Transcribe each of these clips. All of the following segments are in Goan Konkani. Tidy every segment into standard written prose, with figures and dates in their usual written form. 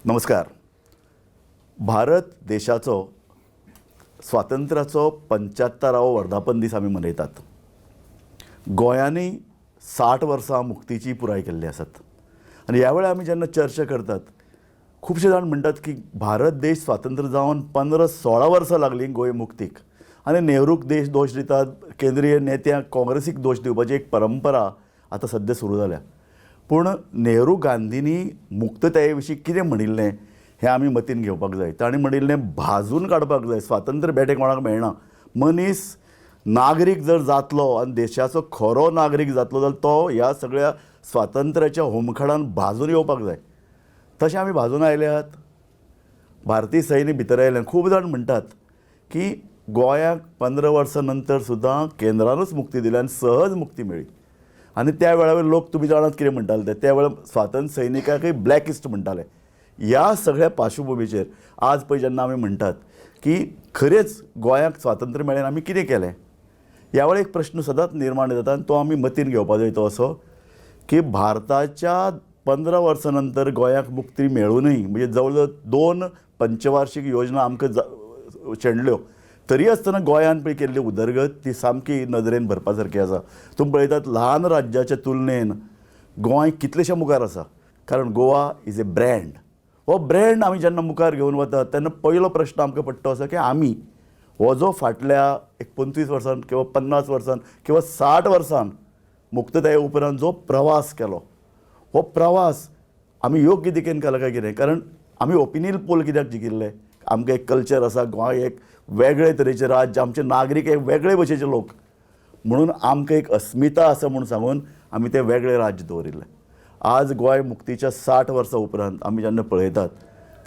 नमस्कार. भारत देशाचो स्वातंत्र्याचो 75वो वर्धापन दीस आमी मनयतात. गोंयांनी 60 वर्सां मुक्तीची पुराय केल्ली आसात आनी ह्या वेळार आमी जेन्ना चर्चा करतात, खुबशे जाण म्हणटात की भारत देश स्वातंत्र्य जावन 15-16 वर्सां लागलीं गोंय मुक्तीक आनी नेहरूक देश दोश दितात, केंद्रीय नेत्यांक, काँग्रेसीक दोश दिवपाची एक परंपरा आतां सद्या सुरू जाल्या. पूण नेहरू गांधींनी मुक्तताये विशीं कितें म्हणिल्लें हें आमी मतीन घेवपाक जाय. तांणी म्हणिल्लें, भाजून काडपाक जाय, स्वातंत्र्य बेठें कोणाक मेळना. मनीस नागरीक जर जातलो आनी देशाचो खरो नागरीक जातलो जाल्यार तो ह्या सगळ्या स्वातंत्र्याच्या होमखणान भाजून येवपाक जाय. तशें आमी भाजून आयल्यात. भारतीय सैन्य भितर आयलें. खूब जाण म्हणटात की गोंयाक 15 वर्सां नंतर सुद्दां केंद्रानूच मुक्ती दिली आनी सहज मुक्ती मेळ्ळी. आनी त्या वेळार लोक, तुमी जाणात, कितें म्हणटाले ते. त्या वेळार स्वातंत्र्य सैनिकाकय ब्लॅकिस्ट म्हणटाले. ह्या सगळ्या पार्श्वभुमीचेर आज पळय जेन्ना आमी म्हणटात की खरेंच गोंयाक स्वातंत्र्य मेळ्ळें, आमी कितें केलें, ह्या वेळार एक प्रश्न सदांच निर्माण जाता आनी तो आमी मतीन घेवपा जाय. तो असो की भारताच्या 15 वर्सां नंतर गोंयाक मुक्ती मेळुनूय, म्हणजे जवळ जवळ दोन पंचवार्षिक योजना आमकां शेणल्यो, तरी आसतना गोंयान पळय केल्ली उदरगत ती सामकी नदरेन भरपा सारकी आसा. तुमी पळयतात, ल्हान राज्याच्या तुलनेन गोंय कितलेशें मुखार आसा, कारण गोवा is a brand. हो ब्रँड आमी जेन्ना मुखार घेवन वतात तेन्ना पयलो प्रश्न आमकां पडटा असो की आमी हो जो फाटल्या एक 25 वर्सान किंवा 50 वर्सान किंवा 60 वर्सान मुक्तताये उपरांत जो प्रवास केलो, हो प्रवास आमी योग्य दिकेन केला काय कितें? कारण आमी ओपिनियन पोल कित्याक जिखिल्ले? आमकां एक कल्चर आसा, गोंय एक वेगळे तरेचें राज्य, आमचे नागरीक एक वेगळे भशेचे लोक, म्हणून आमकां एक अस्मिता आसा म्हूण सांगून आमी तें वेगळें राज्य दवरिल्लें. आज गोंय मुक्तीच्या 60 वर्सां उपरांत आमी जेन्ना पळयतात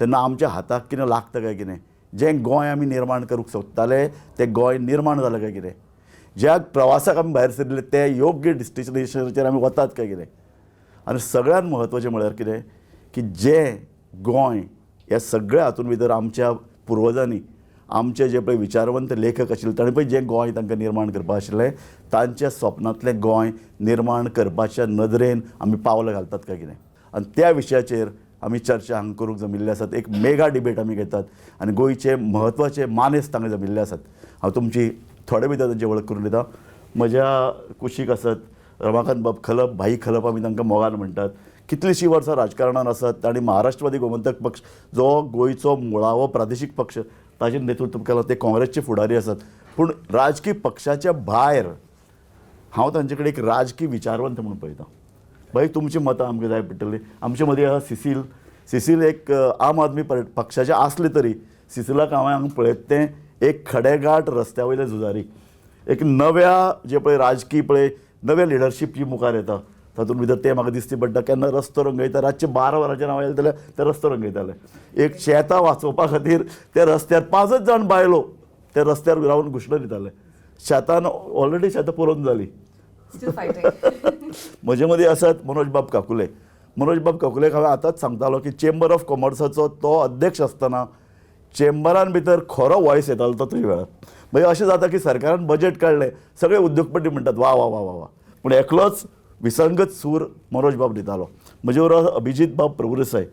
तेन्ना आमच्या हाताक कितें लागता काय कितें? जें गोंय आमी निर्माण करूंक सोदताले तें गोंय निर्माण जालां काय कितें? ज्या प्रवासाक आमी भायर सरिल्ले ते योग्य डेस्टिनेशनाचेर आमी वतात काय कितें? आनी सगळ्यांत म्हत्वाचें म्हळ्यार कितें की जें गोंय ह्या सगळ्या हातूंत भितर आमच्या पुर्वजांनी, आमचे जे पळय विचारवंत लेखक आशिल्ले, ताणें पळय जें गोंय तांकां निर्माण करपा आशिल्लें, तांच्या स्वप्नांतलें गोंय निर्माण करपाच्या नदरेन आमी पावलां घालतात काय कितें? आनी त्या विशयाचेर आमी चर्चा हांगा करूंक जमिल्ले आसात. एक मेगा डिबेट आमी घेतात आनी गोंयचे म्हत्वाचे मानेस्त हांगा जमिल्ले आसात. हांव तुमची थोडे भितर तांची वळख करून दिता. म्हज्या कुशीक आसत रमाकांत बाब खलप, भाई खलप आमी तांकां मोगान म्हणटात. कितलींशीं वर्सां राजकारणान आसात. तांणी महाराष्ट्रवादी गोमंतक पक्ष, जो गोंयचो मुळावो प्रादेशीक पक्ष, ताचें नेतृत्व केलां. ते काँग्रेसचे फुडारी आसात. पूण राजकी पक्षाच्या भायर हांव तांचे कडेन एक राजकी विचारवंत म्हणून पळयतां. भाई, तुमची मतां आमकां जाय पडटलीं. आमचे मदीं आसा सिसील. सिसील एक आम आदमी पक्षाचे आसले तरी सिसिलाक हांवें हांगा पळयत तें एक खडेगांठ रस्त्या वयले झुजारी, एक नव्या जे पळय राजकी पळय नव्या लिडरशीप जी मुखार येता तातूंत भितर तें म्हाका दिसती पडटा. केन्ना रस्तो रंगयता, रातचे 12 वरांचेर हांव आयलें जाल्यार ते रस्तो रंगयताले. एक शेतां वाचोवपा खातीर ते रस्त्यार पांचच जाण बायलो ते रस्त्यार रावन घुशणां दिताले. शेतान ऑलरेडी शेतां पुरोवन जालीं. Still fighting. म्हजे मदीं आसात मनोज बाब काकुले. मनोज बाब काकुलेक हांवें आतांच सांगतालो की चेंबर ऑफ कॉमर्साचो तो अध्यक्ष आसतना चेंबरान भितर खरो वॉयस येतालो तो तुज्या वेळार. म्हणजे अशें जाता की सरकारान बजेट काडलें, सगळे उद्योगपती म्हणटात वा वा वा वा वा, पूण एकलोच विसंगत सूर मनोज बाब दितालो. म्हजे बरोबर अभिजीत बाब प्रभुदेसाय.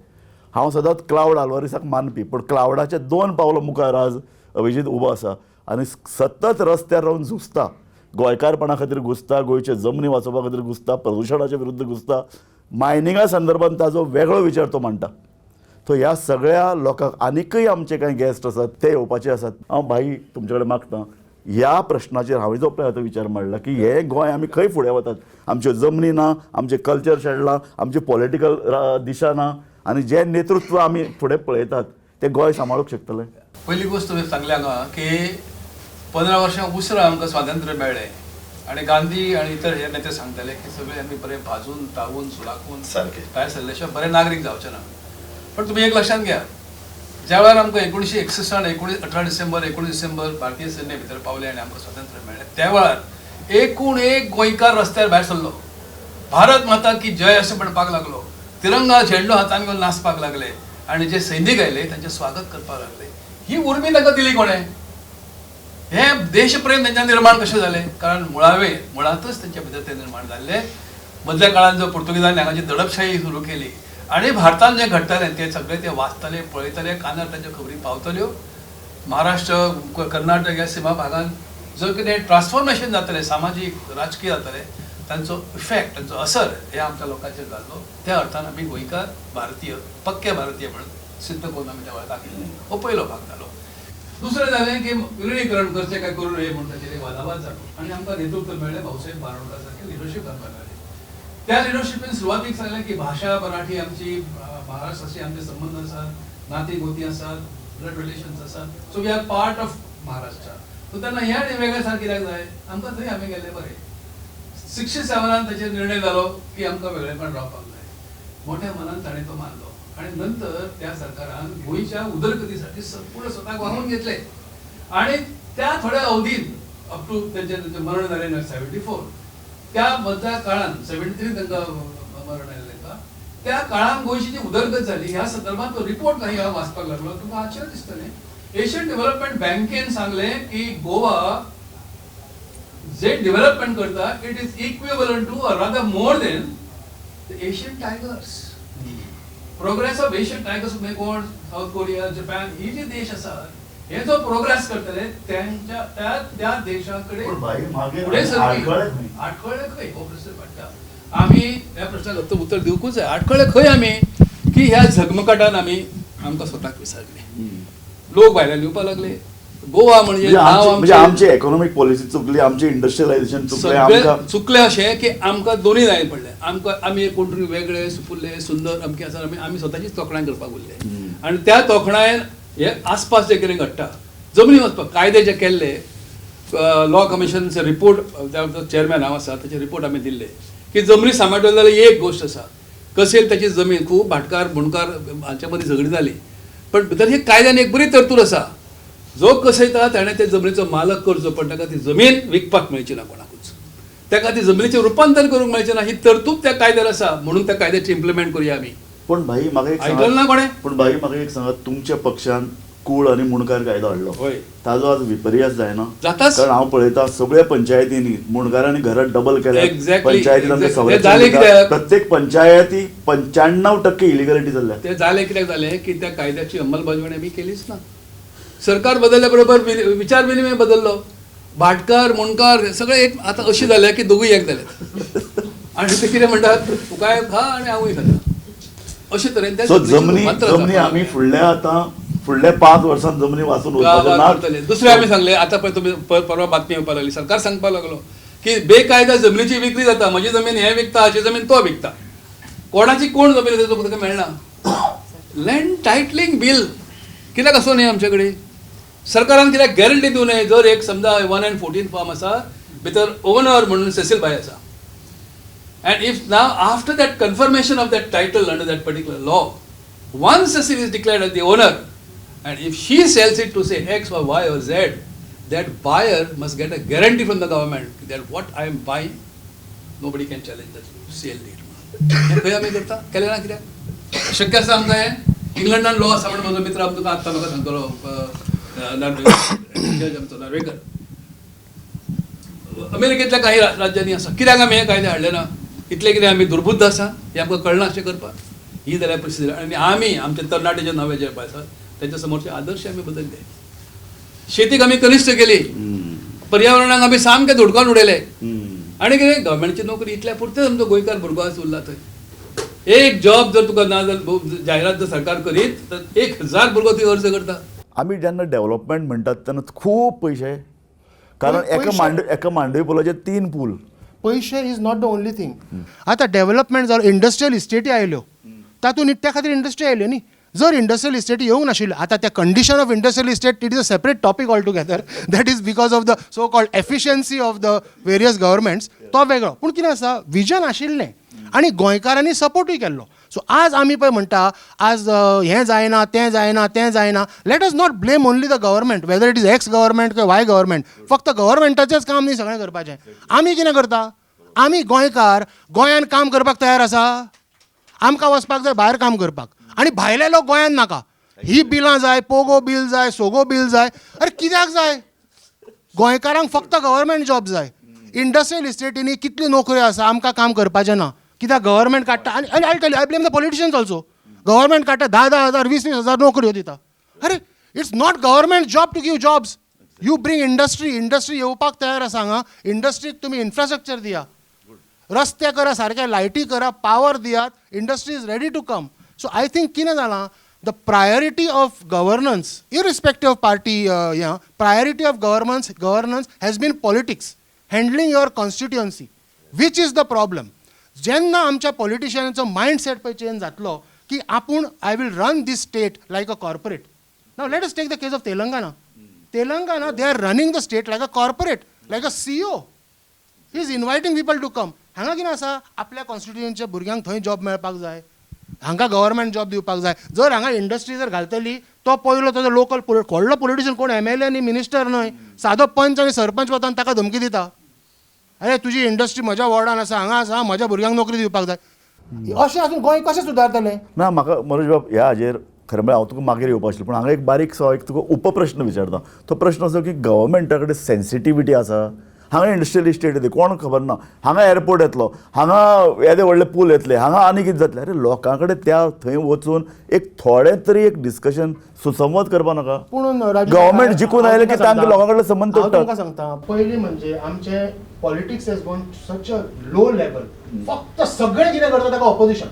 हांव सदांच क्लावड आल्वारीसाक मानपी, पूण क्लावडाचे दोन पावलां मुखार आज अभिजीत उबो आसा आनी सतत रस्त्यार रावन झुजता, गोंयकारपणा खातीर घुसता, गोंयचे जमनी वाचोवपा खातीर घुसता, प्रदुशणाच्या विरुद्ध घुसता, मायनिंगा संदर्भात ताजो वेगळो विचार तो मांडटा. तो ह्या सगळ्या लोकांक, आनिकय आमचे कांय गेस्ट आसात, ते येवपाचे आसात. हांव भाई तुमचे कडेन मागता, ह्या प्रश्नाचेर हांवें जो पळय आतां विचार मांडला की हे गोंय आमी खंय फुडें वतात? आमच्यो जमनी ना, आमचें कल्चर शेणलां, आमची पॉलिटिकल दिशा ना आनी जें नेतृत्व आमी फुडें पळयतात तें गोंय सांबाळूंक शकतलें? पहिली गोष्ट तुम्ही सांगल्या हांगा की 15 वर्षां उसरां आमकां स्वातंत्र्य मेळ्ळें आणि गांधी आणि इतर हे नेते सांगताले की सगळे आमी बरे भाजून तावून सुलाखून भायर सरले शिवाय बरे नागरीक जावचे ना. पण तुम्ही एक लक्षात घ्या, ज्या वेळार आमकां 1961 19 18 डिसेंबर, 19 डिसेंबर भारतीय सैन्य भितर पावले आनी आमकां स्वातंत्र्य मेळ्ळें, त्या वेळार एकूण एक गोंयकार रस्त्यार भायर सरलो, "भारत माता की जय" अशें म्हणपाक लागलो, तिरंगा झेंडो हातान घेवन नाचपाक लागले आणि जे सैनीक आयले तांचें स्वागत करपाक लागले. ही उर्मी तांकां दिली कोणें? हे देशप्रेम तेंच्या निर्माण कशें जालें? कारण मुळावे मुळांतच तेंच्या भितर ते निर्माण जाल्ले. मदल्या काळान जो पुर्तुगेजांनी हांगाची दडपशाही सुरू केली आनी भारतान जें घडटालें तें सगळें ते वाचताले, पळयताले, कानार तांच्यो खबरी पावताल्यो. महाराष्ट्र, कर्नाटक ह्या सीमा भागान जो कितें ट्रान्सफॉर्मेशन जातालें, सामाजीक, राजकीय जातालें, तांचो इफेक्ट, तांचो असर हे आमच्या लोकांचेर जाल्लो. त्या अर्थान आमी गोंयकार भारतीय, पक्के भारतीय म्हणून सिद्ध करून आमी त्या वेळार दाखयलें. हो पयलो भाग जालो. दुसरें जालें की विलिनीकरण करचें काय करूं नये म्हूण ताचेर एक वादावाद जालो आनी आमकां नेतृत्व मेळ्ळें, भाऊसाहेब बारोडकर सारकें लिडरशीप आमकां मेळ्ळें. त्या लिडरशिपीन सुरवातीक सांगलें की भाशा मराठी आमची, महाराष्ट्राशी आमचे संबंद आसात, नाती गोती आसात, ब्लड रिलेशन्स आसात, so we are part of Maharashtra. So तेन्ना हें आनी वेगळें सारकें कित्याक जाय आमकां, थंय आमी गेल्ले बरें. 67 त ताचेर निर्णय जालो की आमकां वेगळेपण रावपाक जाय. मोठ्या मनान ताणें तो मानलो आनी नंतर त्या सरकारान गोंयच्या उदरगतीसाठी संपूर्ण स्वताक वाहून घेतले आणि त्या थोड्या अवधीन अप टू तेंचें तेंचें मरण जालें 74, त्या मदल्या काळान, 73 तांकां मरण आयलें तांकां, त्या काळान गोंयची जी उदरगत जाली ह्या संदर्भात तो रिपोर्ट काही हांव वाचपाक लागलो. तुमकां आश्चर्य दिसतलें, एशियन डेव्हलपमेंट बँकेन सांगलें की गोवा जे डेव्हलपमेंट करता, it is equivalent to or rather more than the Asian tigers, progress of Asian tigers. म्हणजे कोण? साऊथ कोरिया, जपान, ही जे देश आसात, हे जो प्रोग्रेस करतले त्यांच्या त्या त्या देशा कडेन पूण भाई, मागीर फुडें सरपी. आडखळ्ळे खंय? आडखळ्ळे खंय हो प्रश्न पडटा. आमी ह्या प्रश्नाक उत्तर दिवकूच जाय. आडखळ्ळे खंय आमी की ह्या झगमगाटान आमी आमकां स्वताक विसरले. लोक भायल्यान येवपाक लागले. गोवा म्हणजे म्हणजे नाव म्हणजे आमचें आमची इकॉनॉमीक पॉलिसी चुकली, आमची इंडस्ट्रियलायझेशन चुकलें. सगळे आमकां चुकले अशें की आमकां दोनूय जाय पडले. आमकां आमी एक कोण तरी वेगळे सुपुल्ले सुंदर अमके आसा, आमी आमी स्वताचीच तोखणाय करपाक उरले आनी त्या तोखणायेन हे आसपास जे कितें घडटा, जमनी वचपाक कायदे जे केल्ले, लॉ कमिशनचे रिपोर्ट, चेअरमॅन हांव आसा, ताचे रिपोर्ट आमी दिल्ले की जमनी सांबाळटले जाल्यार एक गोश्ट आसा, कसेल त्याची जमीन, खूब भाटकार मुंडकार हांच्या मदीं झगडीं जाली, पण भितर ही कायद्यान एक बरी तरतूद आसा, जो कसयता ताणें ते जमनीचो मालक करचो, पण ताका ती जमीन विकपाक मेळची ना कोणाकूच, ताका ती जमनीचें रुपांतर करूंक मेळचें ना. ही तरतूद त्या कायद्यार आसा, म्हणून त्या कायद्याची इम्प्लिमेंट करुया आमी. पण भाई, म्हाका एक आयकलें ना कोणें? पण भाई, म्हाका एक सांगात, तुमच्या पक्षान कूळ आनी मुंडकार कायदो हाडलो. हय. ताजो आज विपर्यास जायना? जाताच. कारण हांव पळयता, सगळ्या पंचायतींनी मुंडकारांनी घरात डबल केल्या. पंचायतीत आमच्या ते जालें संरक्षण कित्याक? प्रत्येक पंचायती 95% इलिगलिटी जाल्ल्या. ते जालें कित्याक जालें की त्या कायद्याची अंमलबजावणी आमी केलीच ना. सरकार बदलल्या बरोबर विचार विनिमय बदललो. भाटकार मुंडकार सगळे एक आतां अशें जालें की दोगूय एक जाले आनी ते कितें म्हणटात, तुकाय खा आनी हांवूय खाता, अशे तरेन त्या सो जमनीचें जमनी रुपांतर जमनी जावपाक आमी लागलें. फुडल्या, आतां फुडल्या 5 वर्सांत जमनी वाचून वचपाचें गांवात ना. करतले. दुसरें आमी सांगलें, आतां पळय तुमी, परवा बातमी येवपाक लागली, सरकार सांगपाक लागलो की बेकायदा जमनीची विक्री जाता, म्हजी जमीन हे विकता, हाची जमीन तो विकता, कोणाची कोण जमीन आसा तुका मेळना. लँड टायटलिंग बील कित्याक आसूं न्ही आमचे कडेन? सरकारान कित्याक गॅरंटी दिवं नये? जर एक समजा 1 अँड 14 फॉर्म आसा, भितर ओनर म्हणून सेसील बाय आसा. And if now, after that confirmation of that title under that particular law, once Cecil is declared as the owner, and if she sells it to, say, X or Y or Z, that buyer must get a guarantee from the government that what I am buying, nobody can challenge that sale date. हें खंय आमी करता? केलें ना कित्याक? शक्य आसा आमकां हें? इंग्लंडान लॉ आसा म्हण म्हजो मित्र आमकां आत्तां म्हाका सांगतलो, जज आमचो नार्वेकर. अमेरिकेंतल्या काही राज्यांनी आसा. कित्याक आमी हे कायदे हाडले ना? इतले कितें आमी दुर्बुद्ध आसा हें आमकां कळना अशें करपाक? ही जाल्यार परिस्थिती. आनी आमी आमचे तरणाटे जे नवे जे पळय आसात, तेंच्या समोरचे आदर्श आमी बदलले. शेतीक आमी कनिश्ठ केली, पर्यावरणाक आमी सामकें धुडकावन उडयले. आनी कितें, गव्हर्मेंटची नोकरी इतल्या पुरतेच आमचो गोंयकार भुरगो आज उरला थंय. एक जॉब जर तुका ना जर जाहिरात जर सरकार करीत तर 1000 भुरगो थंय अर्ज करता. आमी जेन्ना डेव्हलपमेंट म्हणटात तेन्ना खूब पयशे, कारण एका एका मांडवी पुलाचे तीन पूल. पयशे is not the only thing. आतां डेव्हलपमेंट जालो, इंडस्ट्रियल इस्टेटी आयल्यो, तातूंत त्या खातीर इंडस्ट्री आयल्यो न्ही. जर इंडस्ट्रियल इस्टेटी येवंक नाशिल्ल्यो, आतां त्या condition of industrial estate, it is a separate topic altogether, that is because of the so called efficiency of the various governments, तो वेगळो. पूण कितें आसा, विजन आशिल्लें आनी गोंयकारांनी सपोर्टूय केल्लो. सो आज आमी पळय म्हणटा, आज हें जायना, तें जायना, तें जायना. Let us not blame only the government, whether it is X government किंवा वाय गव्हर्मेंट. फक्त गव्हर्मेंटाचेंच काम न्ही सगळें करपाचें. आमी कितें करता? आमी गोंयकार गोंयान काम करपाक तयार आसा? आमकां वचपाक जाय भायर काम करपाक आनी भायले लोक गोंयान नाका. ही बिलां जाय, पोगो बील जाय, सोगो बील जाय. अरे, कित्याक जाय? गोंयकारांक फक्त गव्हर्मेंट जॉब जाय. इंडस्ट्रियल इस्टेटींनी कितल्यो नोकऱ्यो आसा? आमकां काम करपाचें ना कित्याक? गव्हर्मेंट काडटा. आनी I tell, I blame the politicians also. Government काडटा 10-10 हजार, 20-20 हजार नोकऱ्यो दिता. अरे, it's not government job to give jobs. You bring industry. Industry येवपाक तयार आसा हांगा. इंडस्ट्रीक तुमी इन्फ्रास्ट्रक्चर दिया, रस्ते करा सारके, लायटी करा, पावर दियात. Industry is ready to come. So I think कितें जालां, the priority of governance, irrespective of party, yeah, priority of governance has been politics, handling your constituency, which is the problem. जेन्ना आमच्या पॉलिटिशियनाचो मायंड सेट पळय चेंज जातलो की आपूण I will run this state like a corporate. Now let us take the case of Telangana. Telangana, they are running the state like a corporate, like a CEO. He is inviting people to come. हांगा कितें आसा, आपल्या कॉन्स्टिट्युएन्सीच्या भुरग्यांक थंय जॉब मेळपाक जाय, हांकां गव्हर्मेंट जॉब दिवपाक जाय. जर हांगा इंडस्ट्री जर घालतली, तो पयलो ताजो लोकल व्हडलो पॉलिटिशियन कोण, एमएलए आनी मिनिस्टर न्हय, सादो पंच आनी सरपंच वता आनी ताका धमकी दिता, अरे तुजी इंडस्ट्री म्हज्या वॉर्डान आसा, हांगा आसा, म्हज्या भुरग्यांक नोकरी दिवपाक जाय. अशें आसून गोंय कशें सुदारतलें? ना, म्हाका मनोज बाब, ह्या हाजेर खरें म्हळ्यार हांव तुका मागीर येवपा आशिल्लो, पूण हांगा एक बारीकसो एक तुका उपप्रश्न विचारता. तो प्रश्न असो की गव्हर्मेंटा कडेन सेन्सिटिविटी आसा? हांगा इंडस्ट्रियल इस्टेट येतली, कोण खबर ना, हांगा एअरपोर्ट येतलो, हांगा येदे व्हडले पूल येतले, हांगा आनी कितें जातलें. अरे, लोकां कडेन त्या थंय वचून एक थोडें तरी एक डिस्कशन, सुसंवाद करपा नाका? पूण राजू, गव्हर्मेंट जिखून आयलें की हांव तांकां लोकां कडेन संबंद हांव तोडटात. तुमकां सांगता, पयलीं म्हणजे आमचे politics has gone such a low level. फक्त सगळे कितें करता ताका ऑपोजिशन.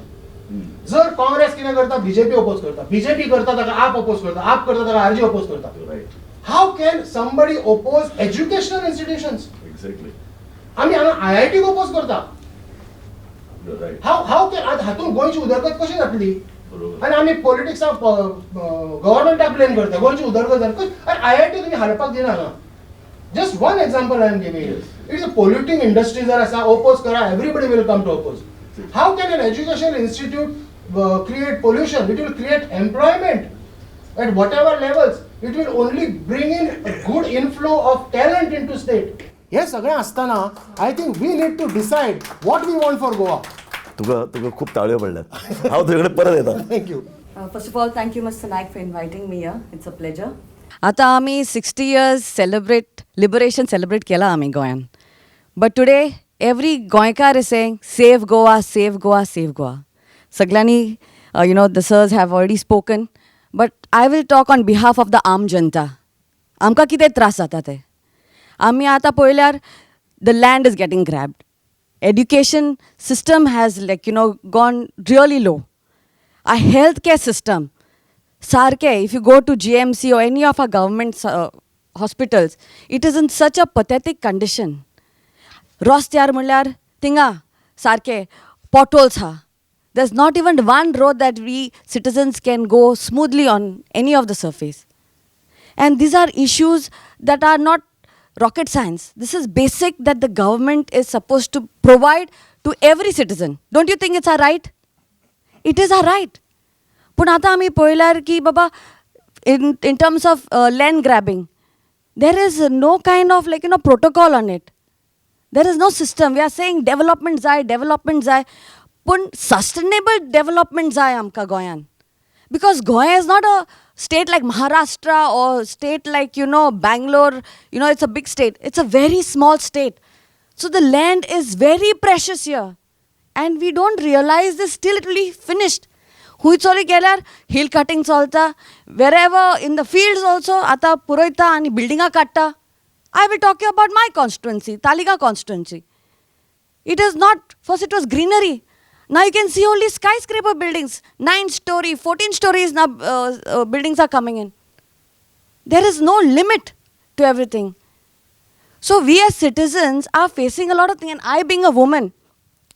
जर काँग्रेस कितें करता, बीजेपी ओपोज करता. बीजेपी करता ताका आप ओपोज करता. आप करता ताका आरजी ओपोज करता. How can somebody oppose educational institutions? आमी हांगा आयआयटीक ओपोज करता. हाव can आतां हातूंत गोंयची उदरगत कशी जातली? आनी आमी पॉलिटिक्साक, गव्हर्मेंटाक ब्लेम करता, गोंयची उदरगत जाली. आनी आयआयटी तुमी हाडपाक दिना हांगा. Just one example I am giving. It's a polluting industry जर आसा, ओपोज करा, everybody will come to oppose. How can an education institute create pollution? It will create employment at whatever levels. It will only bring in a good inflow of talent into state. हे सगळें आसतना I think we need to decide what we want for Goa. तुका खूब ताळयो पडल्यात. हांव तुजे कडेन परत येता. Thank you. First of all, thank you, Mr. Naik, for inviting me here. It's a pleasure. आतां आमी 60 years celebrate, liberation celebrate केला आमी गोंयान, but today every Goenkar is saying, "Save Goa, save Goa, save Goa." सगळ्यांनी, the sirs have already spoken, but I will talk on behalf of the आम जनता. आमकां कितें त्रास जाता ते आमी आतां पळयल्यार, the land is getting grabbed, education system has like gone really low, our healthcare system सारकें, if you go to GMC or any of our government hospitals, it is in such a pathetic condition. रस्त्यार म्हणल्यार थिंगा सारके potholes हा. There's not even one road that we citizens can go smoothly on any of the surface. And these are issues that are not rocket science. This is basic that the government is supposed to provide to every citizen. Don't you think it's our right? It is our right. पूण आतां आमी पळयल्यार की बाबा, in terms of land grabbing, there is no kind of like protocol on it. There is no system. We are saying development जाय, डेवलपमेंट जाय, पूण सस्टेनेबल डेवलपमेंट जाय आमकां गोंयान, because Goa is not a state like Maharashtra or state like Bangalore. It's a big state. It's a very small state. So the land is very precious here. And we don't realize this till it will be finished. हुंयचोरी गेल्यार हिल कटिंग चलता, wherever in the fields also आतां पुरयता आनी बिल्डिंगां काडटा. I will talk you about my constituency, Taleigao constituency. It is not, first it was greenery. Now you can see only skyscraper buildings, 9 story, 14 stories now buildings are coming in. There is no limit to everything. So we as citizens are facing a lot of things. And I being a woman,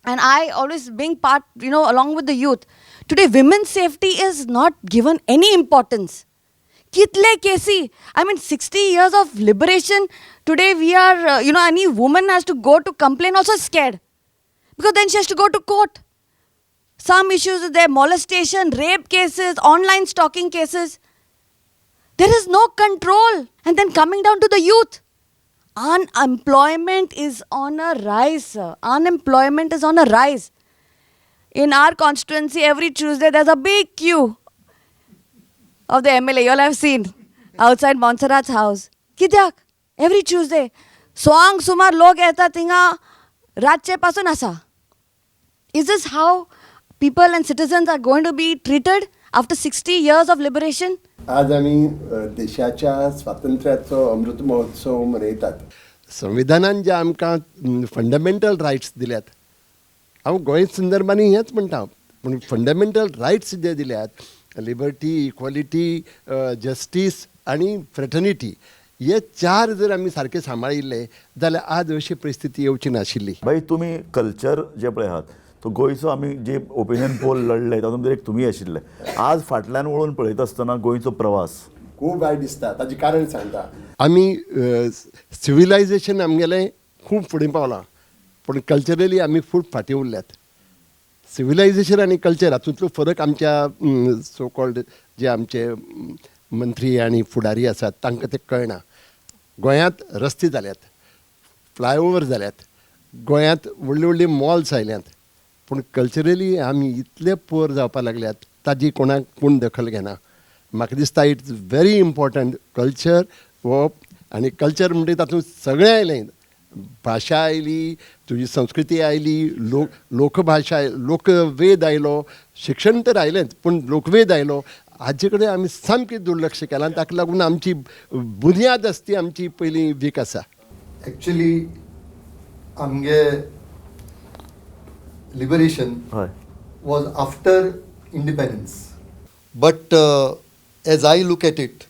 and I always being part, along with the youth, today women's safety is not given any importance. कितले केसी, I mean, 60 years of liberation, today we are, any woman has to go to complain also scared. Because then she has to go to court. Some issues are there, molestation, rape cases, online stalking cases. There is no control. And then coming down to the youth, unemployment is on a rise, sir. Unemployment is on a rise. In our constituency, every Tuesday there's a big queue of the MLA. You all have seen outside Montserrat's house. कित्याक? Every Tuesday. सवांक सुमार लोक येता थिंगा, रातचे पासून आसा. Is this how people and citizens are going to be treated after 60 years of liberation? आज आमी देशाच्या स्वातंत्र्याचो अमृत महोत्सव मनयतात. संविधानान जे आमकां फंडामेंटल रायट्स दिल्यात, हांव गोंय संदर्भांनी हेंच म्हणटा, पूण फंडामेंटल रायट्स जे दिल्यात, लिबर्टी, इक्वॉलिटी, जस्टीस आनी फ्रेटर्निटी, हे चार जर आमी सारके सांबाळिल्ले जाल्यार आज अशी परिस्थिती येवची नाशिल्ली. भाई, तुमी कल्चर जे पळय आहात तो गोंयचो, आमी जे ओपिनियन पोल लढले तातूंत भितर एक तुमी आशिल्ले. आज फाटल्यान वळून पळयता आसतना गोंयचो प्रवास? खूब वायट दिसता. ताजें कारण सांगता. आमी सिविलायझेशन आमगेलें खूब फुडें पावलां, पूण कल्चरली आमी खूब फाटीं उरल्यात. सिविलायझेशन आनी कल्चर हातूंतलो फरक आमच्या सो कॉल्ड जे आमचे मंत्री आनी फुडारी आसात तांकां तें कळना. गोंयांत रस्ते जाल्यात, फ्लायओवर जाल्यात, गोंयांत व्हडली व्हडली मॉल्स आयल्यात, पूण कल्चरली आमी इतले पुअर जावपाक लागल्यात, ताजी कोणाक कोण दखल घेना. म्हाका दिसता it's very important culture हो. आनी कल्चर म्हणटा तातूंत सगळें आयलें, भाशा आयली, तुजी संस्कृती आयली, लोकभाशा, लोकवेद आयलो, शिक्षण तर आयलेंच, पूण लोकवेद आयलो. हाजे कडेन आमी सामकें दुर्लक्ष केलां आनी ताका लागून आमची बुन्याद आसा ती आमची पयलीं वीक आसा. ॲक्च्युली आमगे liberation was after independence. But as I look at it,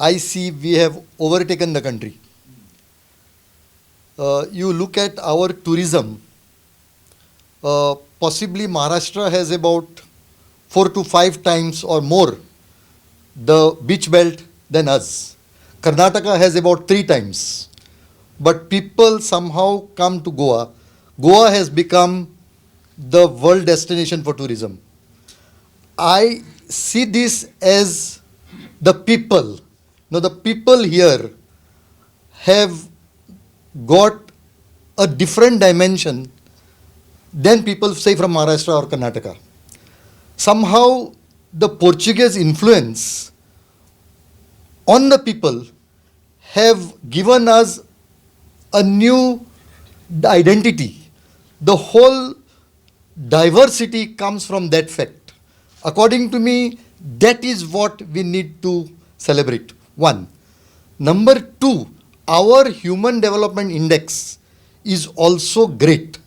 I see we have overtaken the country. You look at our tourism, possibly Maharashtra has about 4 to 5 times or more the beach belt than us. Karnataka has about three times. But people somehow come to Goa. Goa has become the world destination for tourism. I see this as the people. Now, the people here have got a different dimension than people, say, from Maharashtra or Karnataka. Somehow, the Portuguese influence on the people have given us a new identity. The whole diversity comes from that fact. According to me, that is what we need to celebrate. One. Number two, our Human Development Index is also great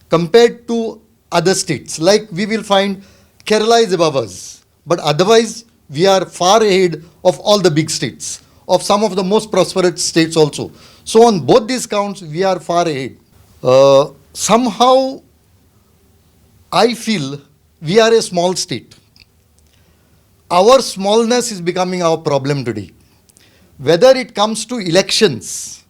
compared to other states. Like, we will find Kerala is above us, but otherwise we are far ahead of all the big states, of some of the most prosperous states also. So on both these counts, we are far ahead. Somehow, I feel we are a small state. Our smallness is becoming our problem today. Whether it comes to elections,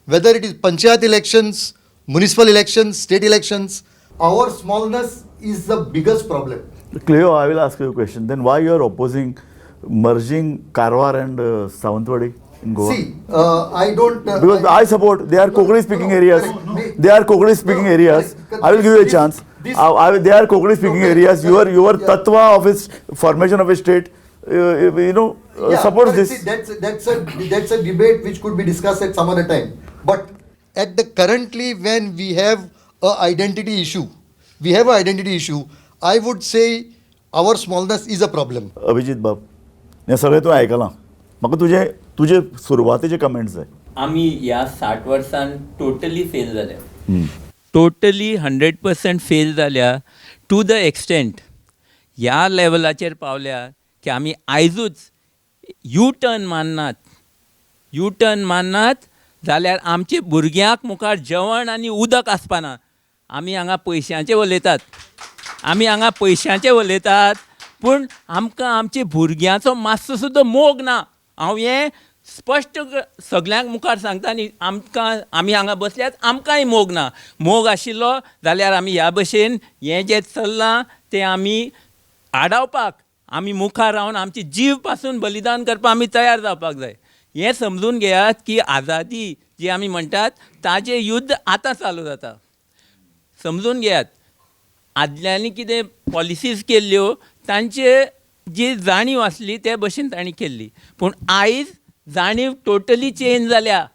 whether it is panchayat elections, municipal elections, state elections, our smallness is the biggest problem. Cleo, I will ask you a question. Then why you are opposing merging Karwar and Sawantwadi in Goa? See, I don't. Because I support, they are No, Kokani speaking no, areas. Correct. They are Kokani speaking No, areas. Correct. I will give you a chance. They are Kokani speaking No, correct, areas. Your correct. Your tattva of its formation of a state, supports correct. this. See, that's a debate which could be discussed at some other time. But at the currently when we have a identity issue, we have a identity issue. I would say our smallness is a problem. Abhijit बाब, हें सगळें तुवें आयकलां. म्हाका तुजे तुजे सुरवातेचे कमेंट्स जाय. आमी ह्या 60 वर्सान टोटली फेल जाल्या, टोटली 100% फेल जाल्या. टू the extent ह्या लेवलाचेर पावल्या की आमी आयजूच यू टर्न मारनात, यू टर्न मारनात जाल्यार आमचे भुरग्यांक मुखार जेवण आनी उदक आसपाना. आमी हांगा पयशांचे उलयतात, आमी हांगा पयशांचे उलयतात, पूण आमकां आमच्या भुरग्यांचो मातसो सुद्दां मोग ना. हांव हें स्पश्ट सगल्यांक मुखार सांगता. आनी आमकां, आमी हांगा बसल्यात, आमकांय मोग ना. मोग आशिल्लो जाल्यार आमी ह्या भशेन हें जें चल्लां तें आमी आडावपाक आमी मुखार रावन आमचे जीव पासून बलिदान करपाक आमी तयार जावपाक जाय. हें समजून घेयात की आजादी जी आमी म्हणटात ताजें युद्ध आतां चालू जाता. समजून घेयात, आदल्यांनी कितें पॉलिसीज केल्ल्यो, तांचे जी जाणीव आसली ते भशेन तांणी केल्ली, पूण आयज जाणीव टोटली चेंज जाल्या.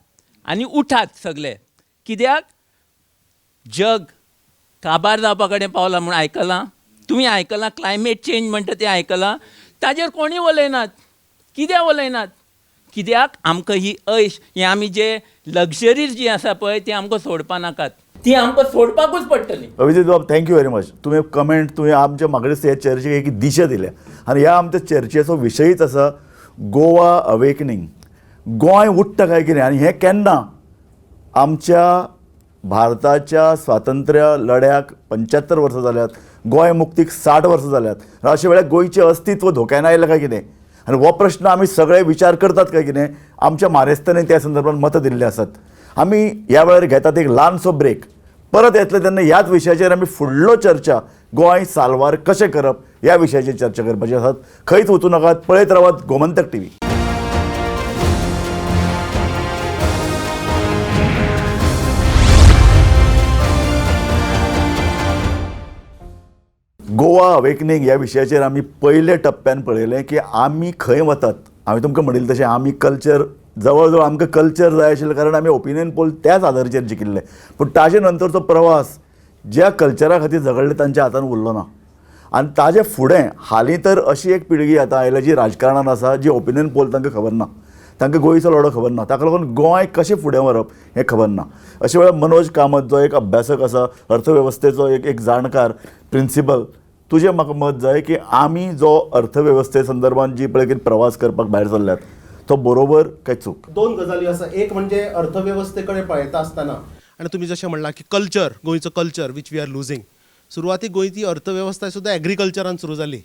आनी उठात सगले, कित्याक जग काबार जावपा कडेन पावला म्हूण आयकलां. तुमी आयकलां क्लायमेट चेंज म्हणटा तें आयकलां, ताजेर कोणूय उलयनात. कित्याक उलयनात? कित्याक आमकां ही ऐश, हें आमी जे लग्जरीज जी आसा पळय ती आमकां सोडपा नाकात, ती आमकां सोडपाकूच पडटली. अभिजीत बाब, thank you very much. तुवें कमेंट, तुवें आमच्या म्हाका हे चर्चेक एक दिशा दिल्या आनी ह्या आमच्या चर्चेचो विशयच आसा गोवा अवेकनींग. गोंय उठ्ठा काय कितें आनी हें केन्ना आमच्या भारताच्या स्वातंत्र्य लढ्याक 75 वर्सां जाल्यात, गोंय मुक्तीक 60 वर्सां जाल्यात, अशा वेळार गोंयचें अस्तित्व धोक्यान आयलें काय कितें आनी हो प्रश्न आमी सगळे विचार करतात काय कितें. आमच्या मारेस्तांनी त्या संदर्भात मतां दिल्लीं आसात. आमी ह्या वेळार घेतात एक ल्हानसो ब्रेक, परत येतले तेन्ना ह्याच विशयाचेर आमी फुडलो चर्चा गोंय साल्वार कशें करप ह्या विशयाचेर चर्चा करपाची आसात. खंयच वचूं नाकात, पळयत रावात गोमंतक टीव्ही. गोवा अवेकनींग ह्या विशयाचेर आमी पयल्या टप्प्यान पळयलें की आमी खंय वतात. हांवें तुमकां म्हणिल्लें तशें आमी कल्चर जवळ जवळ आमकां कल्चर जाय आशिल्लें कारण आमी ओपिनियन पोल त्याच आधाराचेर जिखिल्ले. पूण ताजे नंतरचो प्रवास ज्या कल्चरा खातीर झगडले तांच्या हातान उरलो ना. आनी ताजे फुडें हालीं तर अशी एक पिळगी आतां आयल्या जी राजकारणान आसा, जी ओपिनियन पोल तांकां खबर ना, तांकां गोंयचो लढो खबर ना, ताका लागून गोंय कशें फुडें व्हरप हें खबर ना. अशे वेळार मनोज कामत जो एक अभ्यासक आसा, अर्थवेवस्थेचो एक जाणकार, प्रिंसिपल, तुजें म्हाका मत जाय की आमी जो अर्थवेवस्थे संदर्भात जी पळय कितें प्रवास करपाक भायर सरल्यात तो बरोबर काय चूक? दोन गजाली आसा. एक म्हणजे अर्थवेवस्थे कडेन पळयता आसतना आनी तुमी जशें म्हणलां की कल्चर, गोंयचो culture which we are losing. सुरवातीक गोंयची अर्थवेवस्था सुद्दां एग्रीकल्चरान सुरू जाली,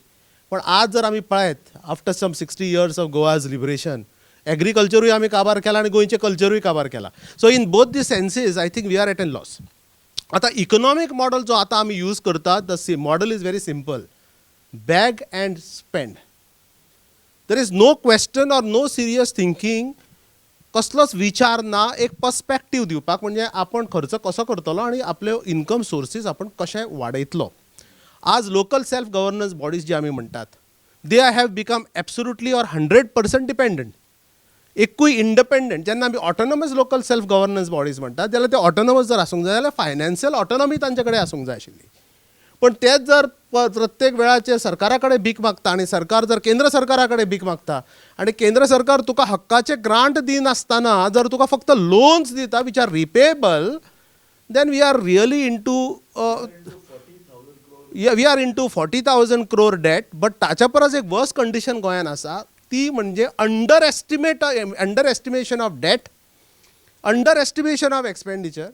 पण आज जर आमी पळयत after some 60 years of Goa's liberation एग्रीकल्चरूय आमी काबार केला आनी गोंयचें कल्चरूय काबार केला. So in both the senses I think we are at an loss. आतां इकनॉमीक मॉडल जो आतां आमी यूज करतात, the model is very simple, beg and spend. There is no question or no serious thinking, कसलोच विचार ना एक पर्सपेक्टीव दिवपाक, म्हणजे आपण खर्च कसो करतलो आनी आपले इन्कम सोर्सीस आपण कशे वाडयतलो. आज लोकल सेल्फ गव्हर्नन्स बॉडीज जी आमी म्हणटात, they have become absolutely or 100% dependent. एकूय इंडिपेंडंट, जेन्ना आमी autonomous local self governance bodies म्हणटात जाल्यार ते ऑटोनॉमस जर आसूंक जाय जाल्यार फायनान्शियल ऑटोनॉमी तांचे कडेन आसूंक जाय आशिल्ली. पण तेच जर प्रत्येक वेळाचेर सरकारा कडेन भीक मागता आनी सरकार जर केंद्र सरकारा कडेन भीक मागता आनी केंद्र सरकार तुका हक्काचे ग्रांट दिनासतना जर तुका फक्त लोन्स दिता which are repayable, then we are really into we are into 40,000 crore debt. But ताच्या परस एक वर्स कंडिशन गोंयान आसा, ती म्हणजे under estimation of debt, under estimation of expenditure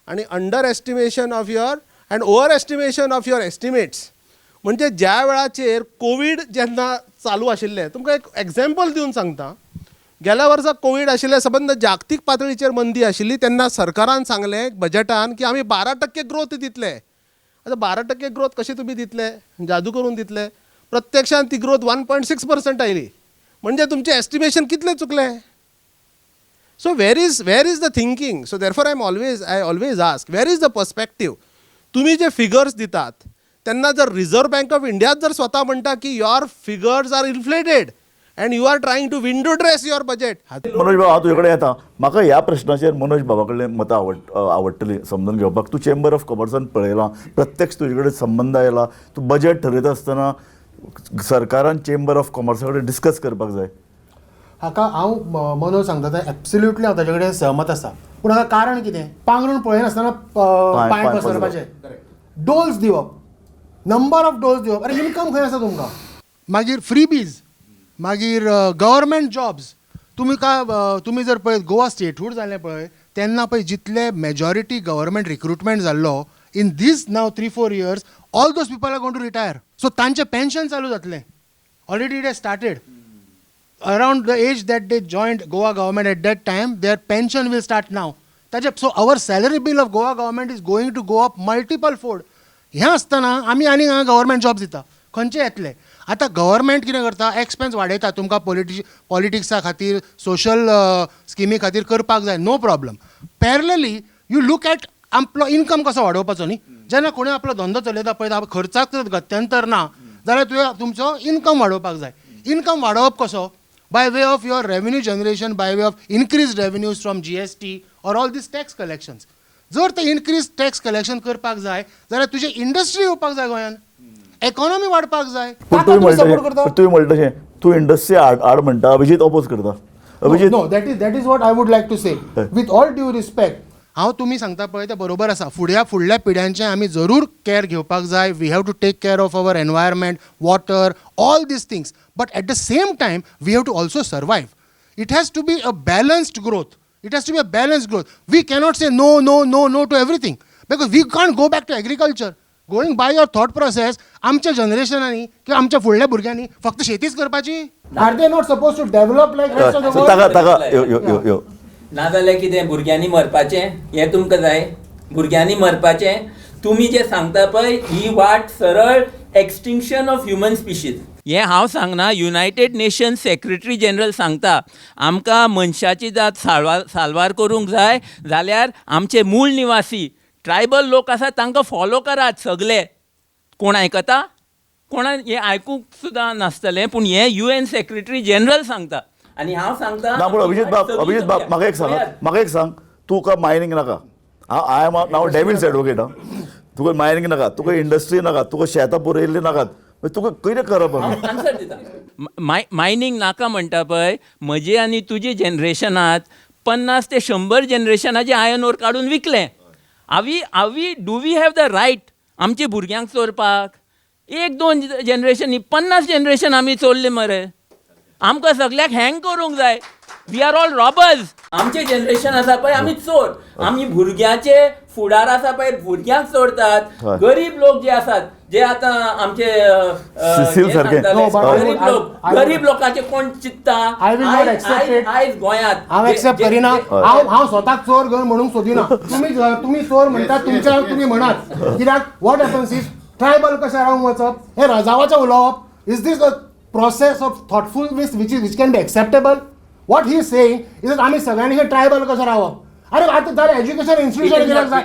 आनी under estimation of your and over estimation of your estimates. म्हणजे ज्या वेळाचेर कोवीड जेन्ना चालू आशिल्लें, तुमकां एक एग्जाम्पल दिवन सांगता, गेल्या वर्सा कोवीड आशिल्लें, सबंद जागतीक पातळीचेर मंदी आशिल्ली, तेन्ना सरकारान सांगलें बजटान की आमी 12% ग्रोथ दितले. आतां 12% ग्रोथ कशी तुमी दितले? जादू करून दितले? प्रत्यक्षान ती ग्रोथ 1.6% आयली, म्हणजे तुमचें एस्टिमेशन कितलें चुकलें? So where is the thinking? So therefore I always ask, where is the perspective? तुमी जे फिगर्स दितात तेन्ना जर रिझर्व बँक ऑफ इंडियाच जर स्वता म्हणटा की your figures are inflated and you are trying to window dress your budget. Manoj बाबा, हांव तुजे कडेन येता. म्हाका ह्या प्रश्नाचेर मनोज बाबा कडल्यान मतां आवडटलीं समजून घेवपाक. तूं चेंबर ऑफ कॉमर्सान पळयलां, प्रत्यक्ष तुजे कडेन संबंद आयला, तूं बजेट ठरयता आसतना सरकारान चेंबर ऑफ कॉमर्सा कडेन डिस्कस करपाक जाय. हाका हांव मनोज सांगता तें एब्सोल्युटली हांव ताजे कडेन सहमत आसा. पूण हाका कारण कितें? पांगरून पळयनासतना पांय पसरपाचें, डोल्स दिवप, नंबर ऑफ डोल्स दिवप. अरे इन्कम खंय आसा तुमकां? मागीर फ्रीबीज, मागीर गव्हर्मेंट जॉब्स. तुमी का तुमी जर पळयत गोवा स्टेटहूड जालें पळय तेन्ना पळय जितले मेजॉरिटी गव्हर्मेंट रिक्रुटमेंट जाल्लो in these now 3-4 years all those people are going to retire. So तांचें पेन्शन चालू जातलें. Already it has started. Around the age that they joined Goa government at that time, their pension will start now. So our salary bill of Goa government is going to go up multiple fold. हें आसतना आमी आनी हांगा गव्हर्मेंट जॉब्स दिता, खंयचे येतले? आतां गव्हर्मेंट कितें करता, एक्सपेन्स वाडयता तुमकां पॉलिटिक्सा खातीर, सोशल स्किमी खातीर करपाक जाय, no problem. Parallelly you look at आपलो इन्कम कसो वाडोवपाचो न्ही. जेन्ना कोणूय आपलो धंदो चलयता पळय खर्चाक जर गत्यंतर ना जाल्यार तुवें तुमचो इन्कम वाडोवपाक जाय. इन्कम वाडोवप कसो? By way of your revenue generation, by way of increased revenues from GST or all these tax collections. जर ते increased tax collection करपाक जाय जाल्यार तुजें इंडस्ट्री येवपाक जाय गोंयान. इकॉनॉमी वाडपाक जाय. पूण ताका तुमी तुमी म्हणटा सपोर्ट करता. तशें, तुमी म्हणटा तशें, तूं इंडस्ट्री आड आड म्हणटा, अभिजीत ऑपोज करता. Abhijeet. No, that is what I would like to say. With all due respect, हांव तुमी सांगता पळय तें बरोबर आसा. फुड्या फुडल्या पिढ्यांचें आमी जरूर कॅर घेवपाक जाय. We have to take care of our environment, water, all these things, but at the same time we have to also survive. It has to be a balanced growth. It has to be a balanced growth. We cannot say no, no, no, no to everything because we can't go back to agriculture. Going by your thought process, आमच्या जनरेशनांनी किंवा आमच्या फुडल्या भुरग्यांनी फक्त शेतीच करपाची? Are they not supposed to develop like rest of the so ताका ताका यो यो यो यो. नाजाल्यार कितें भुरग्यांनी मरपाचें हें तुमकां जाय? भुरग्यांनी मरपाचें तुमी जें सांगता पळय ही वाट सरळ एक्सटिंक्शन ऑफ ह्युमन स्पिशीज. हें हांव सांगना, युनायटेड नेशन सेक्रेटरी जनरल सांगता, आमकां मनशाची जात साल्वार साल्वार करूंक जाय जाल्यार आमचे मूळ निवासी ट्रायबल लोक आसा तांकां फॉलो करात सगले. कोण आयकता? कोणा हें आयकूंक सुद्दां नासतलें, पूण हें you N secretary general सांगता आनी हांव सांगता. ना, पूण अभिजीत बाब, अभिजीत बाब, म्हाका एक सांग, म्हाका एक सांग, तुका मायनींग नाका. हांव, I am now devil's advocate. हां, तुका मायनींग नाका, तुका इंडस्ट्री नाका, तुका शेतां पुरयल्लीं नाकात, मागीर तुका कितें करप आमी? आन्सर दिता. मायनींग नाका म्हणटा पळय, म्हजे आनी तुजे जनरेशनात 50 ते 100 जनरेशनाचे आयर्न ओर काडून विकलें. आवी do we have the right आमच्या भुरग्यांक चोरपाक? एक दोन जनरेशन न्ही, 50 जनरेशन आमी चोरले मरे. आमकां सगल्याक हँग करूंक जाय. We are all robbers. आमचे जनरेशन आसा पळय, आमी चोर. आमी भुरग्यांचे फुडार आसा पळय, भुरग्यांक चोरतात. गरीब लोक जे आसात, जे आतां आमचे सिसील हे सारके. सांगताले, No, but I गरीब लोक, गरीब लोकांचे कोण चिंत्ता? I will not accept it. आयज गोंयांत हांव एक्सेप्ट करिना. हांव स्वताक चोर घर म्हणूंक सोदिना. तुमी चोर म्हणटात, तुमच्या तुमी म्हणात. कित्याक what happens is tribal कशें रावंक वचप, हें रजावाचें उलोवप. Is this a process of thoughtfulness which can be acceptable? What he saying is आमी सगळ्यांनी हे ट्रायबल कशें रावप? अरे, आतां जालें, एज्युकेशन इन्स्टिट्यूशन कित्याक जाय?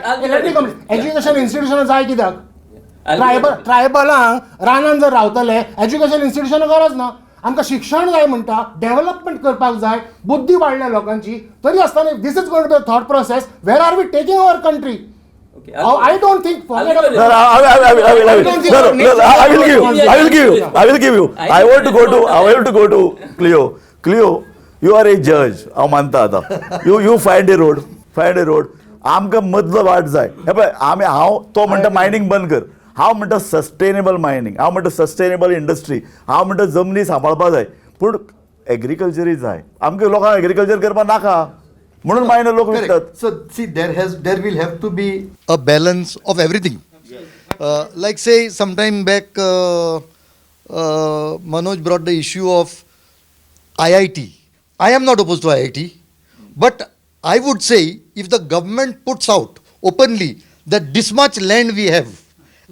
एज्युकेशन इन्स्टिट्यूशन जाय कित्याक? ट्रायबल ट्रायबलांक रानान जर रावतले, एज्युकेशन इन्स्टिट्यूशन गरज ना. आमकां शिक्षण जाय म्हणटा, डेव्हलपमेंट करपाक जाय, बुद्धी वाडल्या लोकांची, तरी आसतना this is going to be thought process. Where are we taking our country? I don't think No, no, I will, no, no, no, I will give you, I will give you, I will give you. I want to go to Cleo. Cleo, you are a judge. हांव मानता आतां. You find a road, find a road. आमकां मदलो वाट जाय. हे पळय, आमी हांव, तो म्हणटा मायनींग बंद कर, हांव म्हणटा सस्टेनेबल मायनींग, हांव म्हणटा सस्टेनेबल इंडस्ट्री, हांव म्हणटा जमनी सांबाळपा जाय, पूण एग्रीकल्चरूय जाय आमकां. लोकांक एग्रीकल्चर करपाक नाका म्हणून मायनर लोक विकतात. Correct. So see, there will have to be a balance of everything. Like say, some time back, Manoj brought the issue of IIT. I am not opposed to IIT, but I would say if the government puts out openly that this much land we have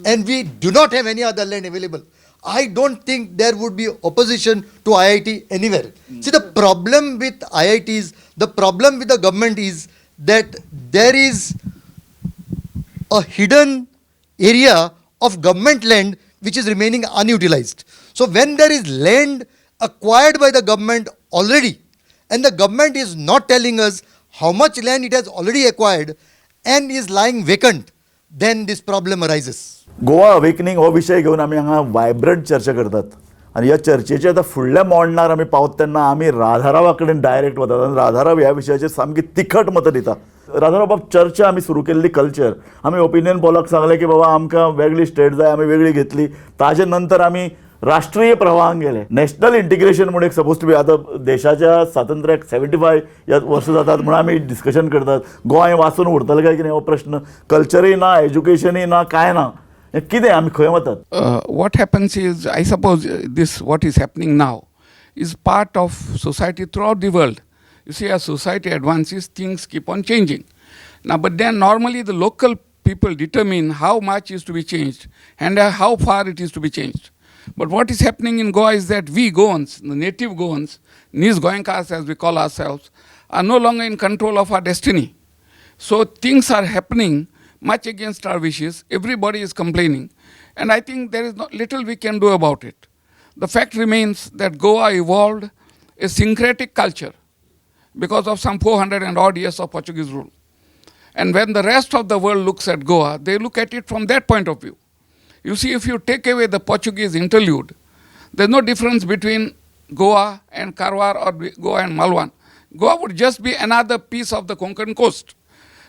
and we do not have any other land available, I don't think there would be opposition to IIT anywhere. See, the problem with IITs, the problem with the government is that there is a hidden area of government land which is remaining unutilized. So when there is land acquired by the government already, and the government is not telling us how much land it has already acquired and is lying vacant, then this problem arises. Goa awakening हो विशय घेवन आमी हांगा वायब्रंट चर्चा करतात आनी ह्या चर्चेच्या आतां फुडल्या मोडणार आमी पावत तेन्ना आमी राधारावा कडेन डायरेक्ट वतात आनी राधाराव ह्या विशयाचेर सामकी तिखट मतां दिता. राधाराव बाब, चर्चा आमी सुरू केल्ली कल्चर, आमी ओपिनियन पोलाक सांगलें की बाबा आमकां वेगळी स्टेट जाय, आमी वेगळी घेतली. ताजे नंतर आमी राष्ट्रीय प्रवाहान गेले, नॅशनल इंटिग्रेशन म्हूण एक सपोज टू बी. आतां देशाच्या स्वातंत्र्याक 75 ह्या वर्सां जातात म्हणून आमी डिस्कशन करतात. गोंय वाचून उरतलें काय कितें हो प्रश्न. कल्चरय ना, एज्युकेशनय ना, कांय ना, हें कितें, आमी खंय वतात? What happens is, I suppose this, what is happening now, is part of society throughout the world. You see, as society advances, things keep on changing. Now, but then normally the local people determine how much is to be changed and how far it is to be changed. But what is happening in Goa is that we Goans, the native Goans, Nis Goenkas as we call ourselves, are no longer in control of our destiny. So things are happening much against our wishes. Everybody is complaining. And I think there is not little we can do about it. The fact remains that Goa evolved a syncretic culture because of some 400 and odd years of Portuguese rule. And when the rest of the world looks at Goa, they look at it from that point of view. You see, if you take away the Portuguese interlude, there's no difference between Goa and Karwar or Goa and Malwan. Goa would just be another piece of the Konkan coast.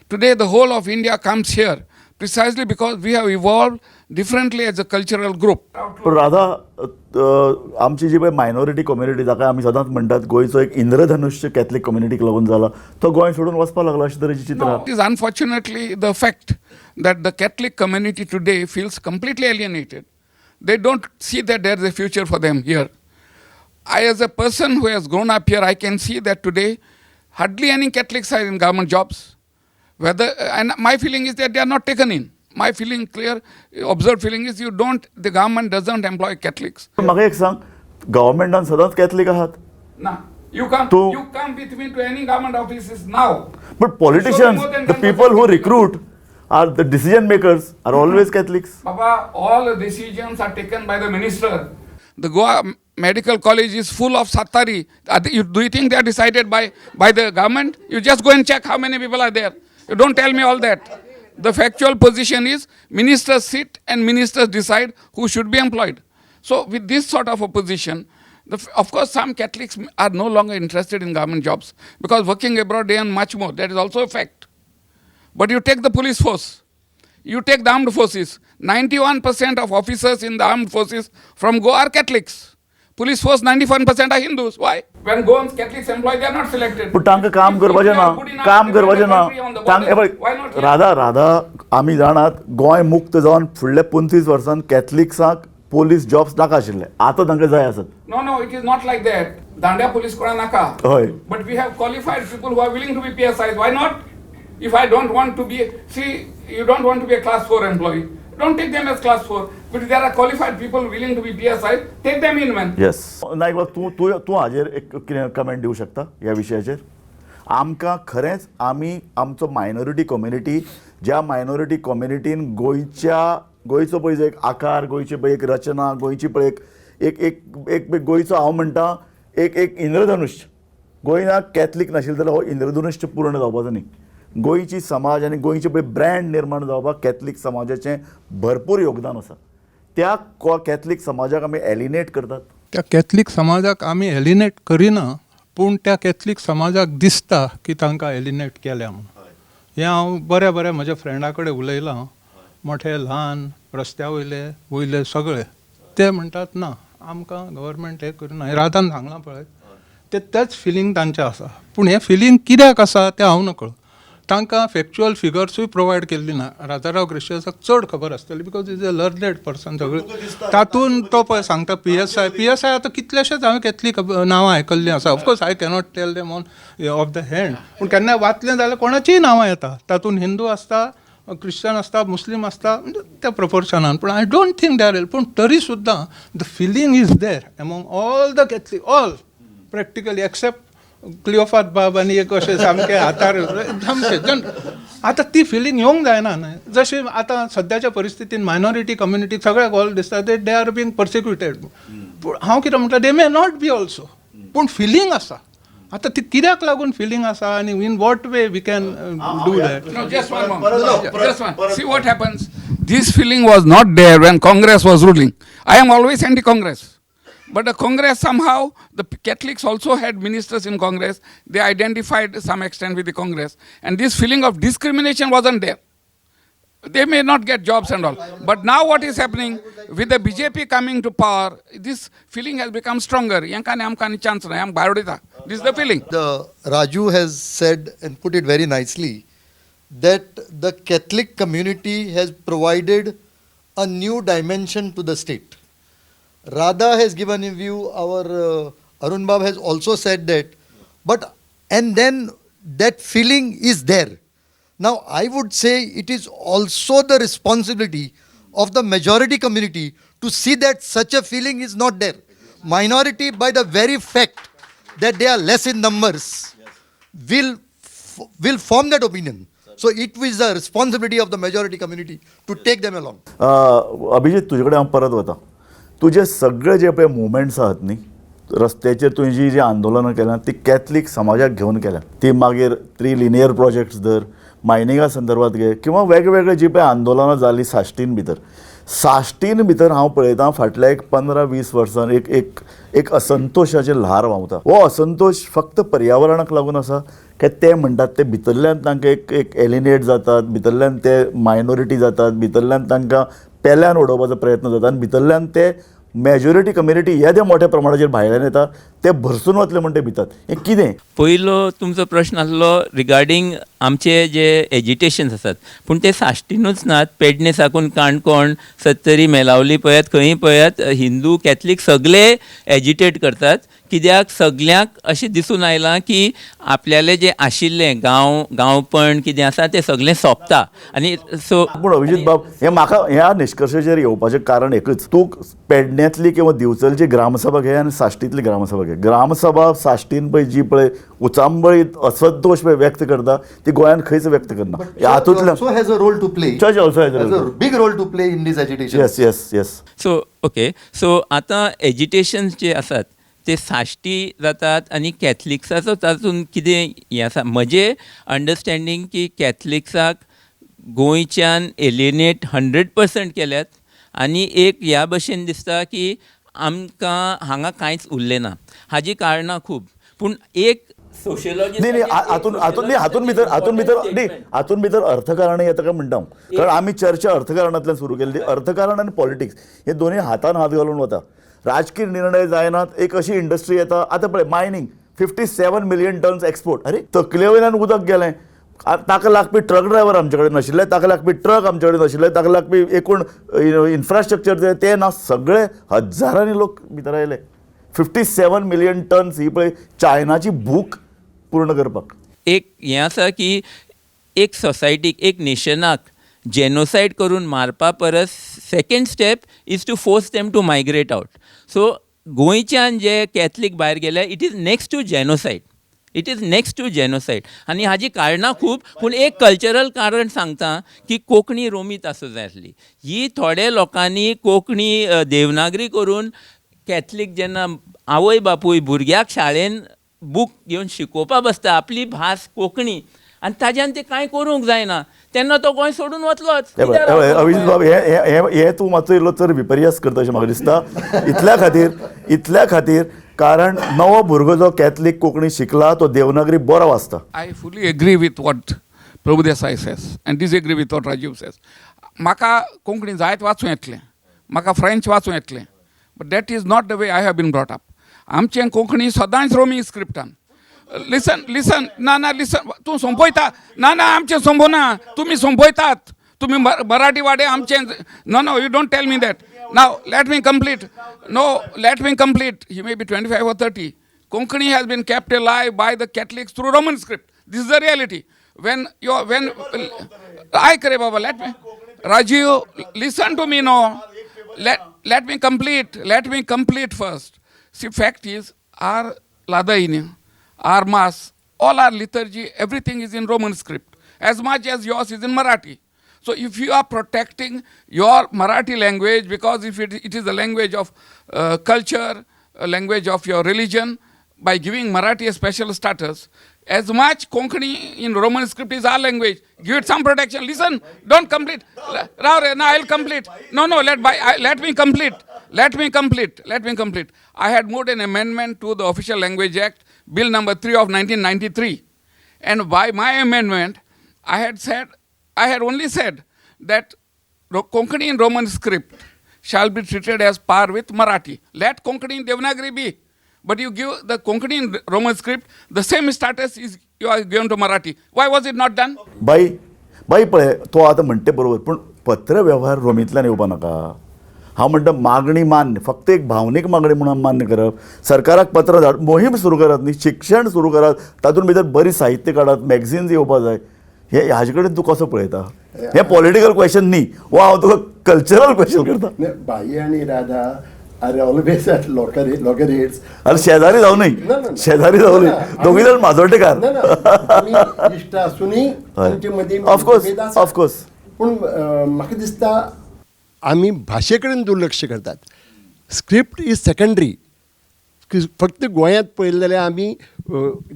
Today, the whole of India comes here precisely because we have evolved differently as a cultural group. पण राधा, आमची जी पळय मायनॉरिटी कम्युनिटी जाका आमी सदांच म्हणटात गोंयचो एक इंद्रधनुष्य कॅथलीक कम्युनिटीक लागून जाला, तो गोंय सोडून वचपाक लागला अशे तरेची चित्रां. It is unfortunately the fact that the Catholic community today feels completely alienated. They don't see that there is a future for them here. I, as a person who has grown up here, I can see that today hardly any Catholics are in government jobs. Whether, and my feeling is that they are not taken in. My feeling, clear, observed feeling is the government doesn't employ Catholics. म्हाका एक सांग, गव्हर्मेंटान सदांच कॅथलीक आहात? Now, you come, you come with me to any government offices now. But politicians, More than the 10% people who recruit are the decision makers are always Catholics. Baba, all decisions are taken by the minister. The Goa Medical College is full of Satari. Do you think they are decided by the government? You just go and check how many people are there. You don't tell me all that. The factual position is ministers sit and ministers decide who should be employed. So with this sort of a position, of course some Catholics are no longer interested in government jobs because working abroad they earn much more. That is also a fact. But you take the police force, you take the armed forces. 91% of officers in the armed forces from Goa are Catholics. Police force 91% are Hindus. Why? When Goans Catholics employ, they are not selected. पूण तांकां काम करपाचें ना, काम करपाचें ना तांकां. पळय राधा, राधा, आमी जाणात गोंय मुक्त जावन फुडल्या 25 वर्सांत कॅथलिक्सांक पोलीस जॉब्स नाका आशिल्ले, आतां तांकां जाय आसत. No, no, it is not like that. Dandiya police कोणा नाका. हय. But we have qualified people who are willing to be PSIs. Why not? If I don't want to be, see, you don't want to be a class 4 employee. Don't take them as class 4. But there are qualified people willing to be PSI. Take them in, man. Yes. Naik बाब, तूं तूं तूं हाजेर एक कितें कमेंट दिवंक शकता ह्या विशयाचेर? आमकां खरेंच आमी आमचो मायनॉरिटी कम्युनिटी, ज्या मायनॉरिटी कम्युनिटीन गोंयच्या गोंयचो पळय जो एक आकार, गोंयची पळय एक रचना, गोंयची पळय एक एक एक एक गोंयचो हांव म्हणटा एक एक इंद्रधनुष्य, गोंयांत कॅथलीक नाशिल्लें जाल्यार हो इंद्रधनुष्य पूर्ण जावपाचो न्ही. गोंयची समाज आनी गोंयची पळय ब्रँड निर्माण जावपाक कॅथलीक समाजाचें भरपूर योगदान आसा. त्या कॅथलीक समाजाक आमी एलिनेट करतात. त्या कॅथलीक समाजाक आमी एलिनेट करिना, पूण त्या कॅथलीक समाजाक दिसता की तांकां एलिनेट केल्या म्हणून. हें हांव बऱ्या बऱ्या म्हज्या फ्रेंडा कडेन उलयलां, मोठे ल्हान रस्त्या वयले वयले सगळे, ते म्हणटात ना आमकां गव्हर्मेंट हें करिना. हें राधान सांगलां पळय, ते तेच फिलींग तांचें आसा. पूण हें फिलींग कित्याक आसा तें हांव नकळो. तांकां फेक्च्युअल फिगर्सूय प्रोवायड केल्ली ना. राजाराव ग्रेशियसाक चड खबर आसतली because is a learned person. सगळें तातूंत तो पळय सांगता पी एस I आतां कितलेशेच हांवें कॅथलीक नांवां आयकल्लीं आसा. Of course I cannot tell them on off the hand, पूण केन्ना वाचलें जाल्यार कोणाचीय नांवां येता. तातूंत हिंदू आसता, क्रिश्चन आसता, मुस्लीम आसता, म्हणजे त्या प्रपोर्शनान. पूण I don't think they are, पूण तरी सुद्दां the feeling is there among all the Catholic, all practically except Cleofat बाब आनी एक अशें सामकें हातार सामकें जन. आतां ती फिलींग येवंक जायना न्हय. जशें आतां सद्याच्या परिस्थितीन मायनॉरिटी कम्युनिटीक सगळ्याक ऑल दिसता ते they are being persecuted. पूण हांव कितें म्हणटा, they may not be also, पूण फिलींग आसा. आतां ती कित्याक लागून फिलींग आसा आनी in what way we can do that? No, just one moment. Just one. See what happens. This feeling was not there when Congress was ruling. I am always anti-Congress. But the Congress somehow, the Catholics also had ministers in Congress. They identified to some extent with the Congress. And this feeling of discrimination wasn't there. They may not get jobs and all. But now what is happening, with the BJP coming to power, this feeling has become stronger. This is the feeling. The Raju has said and put it very nicely that the Catholic community has provided a new dimension to the state. Radha has given a view, our Arun Bab has also said that, but and then that feeling is there. Now I would say it is also the responsibility of the majority community to see that such a feeling is not there. Minority, by the very fact that they are less in numbers, will form that opinion. So it is the responsibility of the majority community to take them along. Abhijit, तुझे हांव परत वता. तुजे सगळे जे पळय मुवमेंट्स आहात न्ही, रस्त्याचेर तुवें जी जी आंदोलनां केल्यां ती कॅथलीक समाजाक घेवन केल्या. ती मागीर थ्री लिनियर प्रोजेक्ट्स धर, मायनिंगा संदर्भात घे, किंवा वेगवेगळे जी पळय आंदोलनां जालीं साश्टीन भितर, साश्टीन भितर हांव पळयतां फाटल्या एक 15-20 वर्सां एक एक एक असंतोशाचें ल्हार व्हांवता. हो असंतोश फक्त पर्यावरणाक लागून आसा काय ते म्हणटात ते भितरल्यान तांकां एक एक एलिनेट जातात, भितरल्यान ते मायनॉरिटी जातात, भितरल्यान तांकां पेल्यान उडोवपाचो प्रयत्न जाता आनी भितरल्यान ते मॅजॉरिटी कम्युनिटी येद्या मोठ्या प्रमाणाचेर भायल्यान येता ते भरसून वतले म्हण ते भितात. हें कितें? पयलो तुमचो प्रश्न आसलो रिगार्डींग आमचे जे एजिटेशन्स आसात, पूण ते साश्टीनूच नात, पेडणे साकून काणकोण, सत्तरी, मेलावली पळयात, खंयी पळयात, हिंदू कॅथलीक सगळे एजिटेट करतात. कित्याक सगल्यांक अशें दिसून आयलां की आपल्याले जें आशिल्लें गांव गांवपण कितें आसा तें सगळें सोंपता. आनी सो पूण अभिजीत बाब, हें म्हाका ह्या निश्कर्शाचेर येवपाचें कारण एकच, तूं पेडण्यांतली किंवा दिवचलची ग्रामसभा घे आनी साश्टींतली ग्रामसभा घे. ग्रामसभा साश्टीन पळय जी पळय उचांबळीत असंतोश पळय व्यक्त करता ती गोंयांत खंयच व्यक्त करना. हातूंतल्यान Also has a role to play. Church also has a Has role a to big role to play in this agitation. Yes yes yes. So okay, so आतां एजिटेशन्स जे आसात ते साश्टी जातात आनी कॅथलिक्साचो तातूंत कितें हें आसा, म्हजें अंडरस्टँडींग की कॅथलिक्साक गोंयच्यान एलिनेट 100% केल्यात आनी एक ह्या भशेन दिसता की आमकां हांगा कांयच उरलें ना. हाजी कारणां खूब, पूण एक सोशलॉजी न्ही न्ही हातून हातून न्ही हातून भितर हातून भितर न्ही हातून भितर अर्थकारणय येता काय म्हणटा हांव, कारण आमी चर्चा अर्थकारणांतल्यान सुरू केल्ली. अर्थकारण आनी पॉलिटिक्स हे दोनूय हातान हात घालून वता. राजकीय निर्णय जायनात, एक अशी इंडस्ट्री येता. आतां पळय मायनींग 57 मिलियन टन्स एक्सपोर्ट, अरे तकले वयल्यान उदक गेलें. ताका लागपी ट्रक ड्रायव्हर आमचे कडेन नाशिल्ले, ताका लागपी ट्रक आमचे कडेन नाशिल्ले, ताका लागपी एकूण इन्फ्रास्ट्रक्चर तें ना, सगळे हजारांनी लोक भितर आयले. 57 मिलियन टन्स ही पळय चायनाची भूक पूर्ण करपाक. एक हें आसा की एक सोसायटीक, एक नेशनाक जेनोसायड करून मारपा परस second step is to force them to migrate out. So गोंयच्यान जे कॅथलीक भायर गेले, it is next to genocide, it is next to genocide. आनी हाजी कारणां खूब, पूण एक कल्चरल कारण सांगता की कोंकणी रोमीत आसूं जाय आसली. ही थोडे लोकांनी कोंकणी देवनागरी करून कॅथलीक जेन्ना आवय बापूय भुरग्याक शाळेन बूक घेवन शिकोवपा बसता आपली भास कोंकणी, आनी ताज्यान ते कांय करूंक जायना, तेन्ना तो गोंय सोडून वतलोच. अभिजीत बाब, हे हे तूं मातसो इल्लो चड विपर्यास करता अशें म्हाका दिसता. इतल्या खातीर कारण नवो भुरगो जो कॅथलीक कोंकणी शिकला तो देवनागरी बरो वाचता. I fully agree with what Prabhudesai says and disagree with what Rajiv says. म्हाका कोंकणी जायत वाचूं येतलें, म्हाका फ्रेंच वाचूं येतलें, but that is not the way I have been brought up. आमचें कोंकणी सदांच रोमी स्क्रिप्टान. लिसन लिसन, ना ना लिसन, तूं सोंपयता. ना ना, आमचें सोंपोना, तुमी सोंपयतात. तुमी मराठी वाडे आमचें. No no, you don't tell me that. Now let me complete. No, let me complete. He may be 25 or 30. Konkani has been kept alive by the Catholics through Roman script. This is the reality. When you when आयक रे बाबा, let me, Rajiv, listen to me. No, let me complete. Let me complete first. See, fact is, our Ladain, our mass, all our liturgy, everything is in Roman script, as much as yours is in Marathi. So if you are protecting your Marathi language, because if it is the language of culture, a language of your religion, by giving Marathi a special status, as much Konkani in Roman script is our language, give it some protection. Listen, don't complete. Rao re, no, I'll complete. No, no, let me complete. Let me complete. Let me complete. I had moved an amendment to the Official Language Act, Bill number 3 of 1993. And by my amendment, I had only said that Konkani in Roman script shall be treated as par with Marathi. Let Konkani in Devanagari be. But you give the Konkani in Roman script the same status is you are given to Marathi. Why was it not done? बाई बाई पळय, तो आतां म्हणटे बरोबर, पूण पत्र व्यवहार रोमींतल्यान येवपा नाका. हांव म्हणटा मागणी मान्य, फक्त एक भावनीक मागणी म्हणून मान्य करप, सरकाराक पत्र धाड, मोहीम सुरू करात न्ही, शिक्षण सुरू करात, तातूंत भितर बरी साहित्य काडात, मॅगझिन्स येवपा जाय. हे हाजे कडेन तूं कसो पळयता? हें पॉलिटिकल क्वेश्चन न्ही, वो हांव तुका कल्चरल क्वेश्चन करता. बाई आनी Radha are always at loggerheads. अरे शेजारी जाऊ नये, शेजारी जाऊ नये, दोघी जण माजोड्डेकार. इश्ट आसूनय आमचे मदीं ऑफकोर्स ऑफकोर्स. पूण म्हाका दिसता आमी भाशे कडेन दुर्लक्ष करतात. Script is secondary. फक्त गोंयांत पळयलें जाल्यार आमी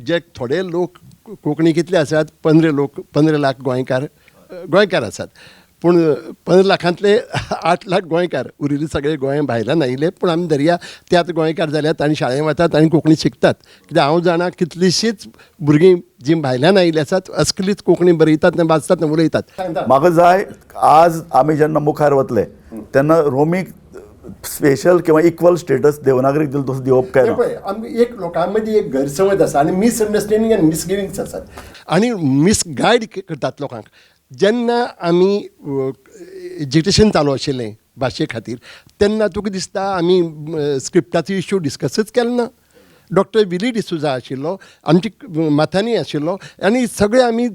जे थोडे लोक कोंकणी कितले आसात, 15 लोक, 15 लाख गोंयकार आसात. पूण 15 लाखांतले 8 लाख गोंयकार, उरिल्ले सगळे गोंया भायल्यान आयिल्ले. पूण आमी दर्या ते आतां गोंयकार जाल्यात आनी शाळेंत वतात आनी कोंकणी शिकतात. कित्याक हांव जाणा कितलींशींच भुरगीं जीं भायल्यान आयिल्लीं आसात अस्कलीच कोंकणी बरयतात आनी वाचतात आनी उलयतात. म्हाका जाय आज आमी जेन्ना मुखार वतले तेन्ना रोमीक स्पेशल किंवा इक्वल स्टेटस देवनागरीक दिलो तसो दिवप काय ना? पळय, आमी एक लोकां मदीं एक गैरसमज आसा आनी मिसअंडरस्टँडींग आनी मिसगिविंग्स आसात आनी मिसगायड करतात लोकांक. जेन्ना आमी एजिटेशन चालू आशिल्लें भाशे खातीर तेन्ना तुका दिसता आमी स्क्रिप्टाचो इश्यू डिस्कसच केलो ना. डॉक्टर विली डिसुजा आशिल्लो, आमची माथानी आशिल्लो आनी सगळे आमी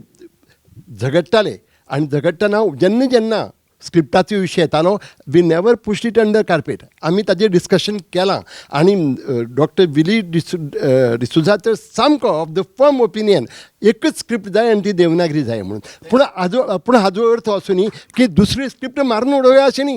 झगडटाले. आनी झगडटना जेन्ना जेन्ना स्क्रिप्टाचो विशय येतालो we never pushed it under carpet, आमी ताजेर डिस्कशन केलां. आनी डॉक्टर विली डिसुजा तर सामको ऑफ the firm opinion, एकच स्क्रिप्ट जाय आनी ती देवनागरी जाय म्हणून. पूण हाजो अर्थ असो न्ही की दुसरी स्क्रिप्ट मारून उडोवया अशें न्ही.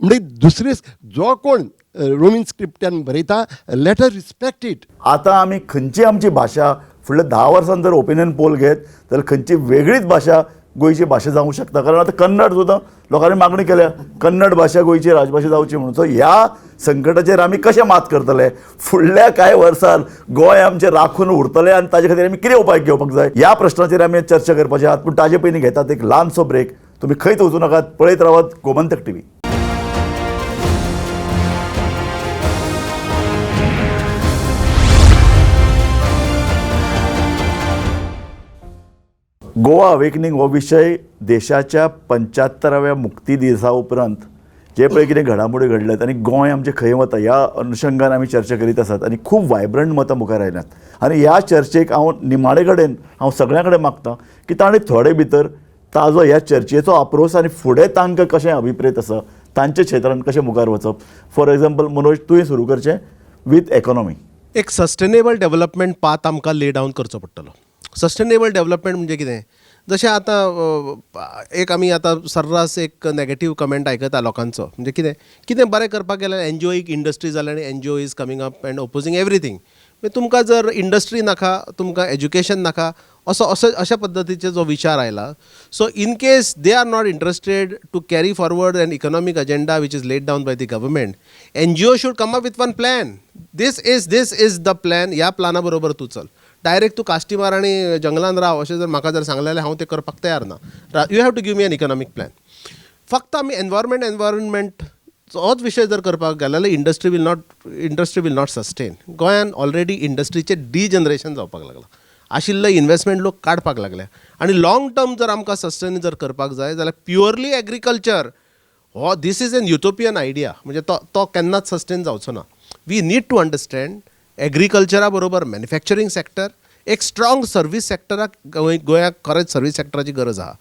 म्हणजे दुसरी जो कोण रोमीन स्क्रिप्टान बरयता let us respect it. आतां आमी खंयची आमची भाशा फुडल्या 10 वर्सां जर ओपिनियन पोल घेत जाल्यार खंयची वेगळीच भाशा गोंयची भाशा जावंक शकता. कारण आतां कन्नड सुद्दां लोकांनी मागणी केल्या कन्नड भाशा गोंयची राजभाशा जावची म्हणून. सो ह्या संकटाचेर आमी कशें मात करतले, फुडल्या कांय वर्सां गोंय आमचें राखून उरतलें आनी ताजे खातीर आमी कितें उपाय घेवपाक जाय ह्या प्रश्नाचेर आमी चर्चा करपाची आहात. पूण ताजे पयलीं घेतात एक ल्हानसो ब्रेक. तुमी खंयच वचूं नाकात, पळयत रावात गोमंतक टीव्ही. गोवा अवेकनिंग हो विशय देशाच्या 75व्या मुक्ती दिसा उपरांत जे पळय कितें घडामोडी घडल्यात आनी गोंय आमचें खंय वता ह्या अनुशंगान आमी चर्चा करीत आसात आनी खूब वायब्रंट मतां मुखार आयल्यात. आनी ह्या चर्चेक हांव निमाणे कडेन हांव सगळ्यां कडेन मागता की ताणें थोडे भितर ताजो ह्या चर्चेचो आपरोस आनी फुडें तांकां कशें अभिप्रेत आसा तांच्या क्षेत्रान कशें मुखार वचप. फॉर एग्जाम्पल मनोज, तुवें सुरू करचें विथ इकॉनॉमी. एक सस्टेनेबल डेवलपमेंट पाथ आमकां ले डावन करचो पडटलो. सस्टेनेबल डेवलपमेंट म्हणजे कितें, जशें आतां एक आमी आतां सर्रास एक नेगेटीव कमेंट आयकता लोकांचो, म्हणजे कितें कितें बरें करपाक गेल्यार एनजीओ एक इंडस्ट्री जाल्या आनी NGO is coming up and opposing everything. मागीर तुमकां जर इंडस्ट्री नाका, तुमकां एज्युकेशन नाका, असो असो अशा पद्दतीचो जो विचार आयला. So in case they are not interested to carry forward an economic agenda which is laid down by the government, NGO should come up with one plan. This is the plan, ह्या प्लाना बरोबर तूं चल. डायरेक्ट तूं कास्टी मार आनी जंगलान राव अशें जर म्हाका जर सांगलें जाल्यार हांव तें करपाक तयार ना. You have to give me an economic plan. फक्त आमी एनवायरमेंट होच विशय जर करपाक गेले जाल्यार इंडस्ट्री will not sustain. गोंयान ऑलरेडी इंडस्ट्रीचें डिजनरेशन जावपाक लागलां, आशिल्ले इन्वेस्टमेंट लोक काडपाक लागल्या. आनी लाँग टर्म जर आमकां सस्टेन जर करपाक जाय जाल्यार प्युअरली एग्रीकल्चर हो this is an utopian idea, म्हणजे तो केन्नाच सस्टेन जावचो ना. We need to understand एग्रीकल्चरा बरोबर मॅन्युफॅक्चरींग सॅक्टर, एक स्ट्रॉंग सर्वीस सॅक्टराक गोंयाक खरेंच सर्वीस सॅक्टराची गरज आहा.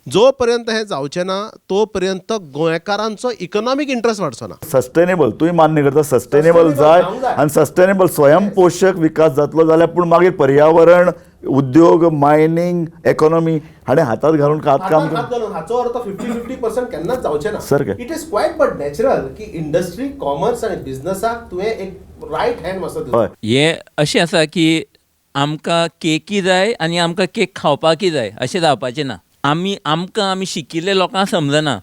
जो पर्यंत हें जावचें ना तो पर्यंत गोंयकारांचो इकॉनॉमीक इंट्रस्ट वाडचो ना. सस्टेनेबल तुवें मान्य करता, सस्टेनेबल जाय आनी सस्टेनेबल स्वयंपोशक विकास जातलो जाल्यार पूण मागीर पर्यावरण, उद्योग, मायनींग, इकॉनॉमी हाणें हातात घालून काम घालून हाचो अर्थ 50-50% केन्नाच जावचें ना. सारकें. It is quite but natural की इंडस्ट्री, कॉमर्स आनी बिझनसाक तुवें एक रायट हँड मातसो दिवचो. हें अशें आसा की आमकां केकी जाय आनी आमकां केक खावपाकय जाय अशें जावपाचें ना. आमकां आमी शिकिल्ले लोकांक समजना,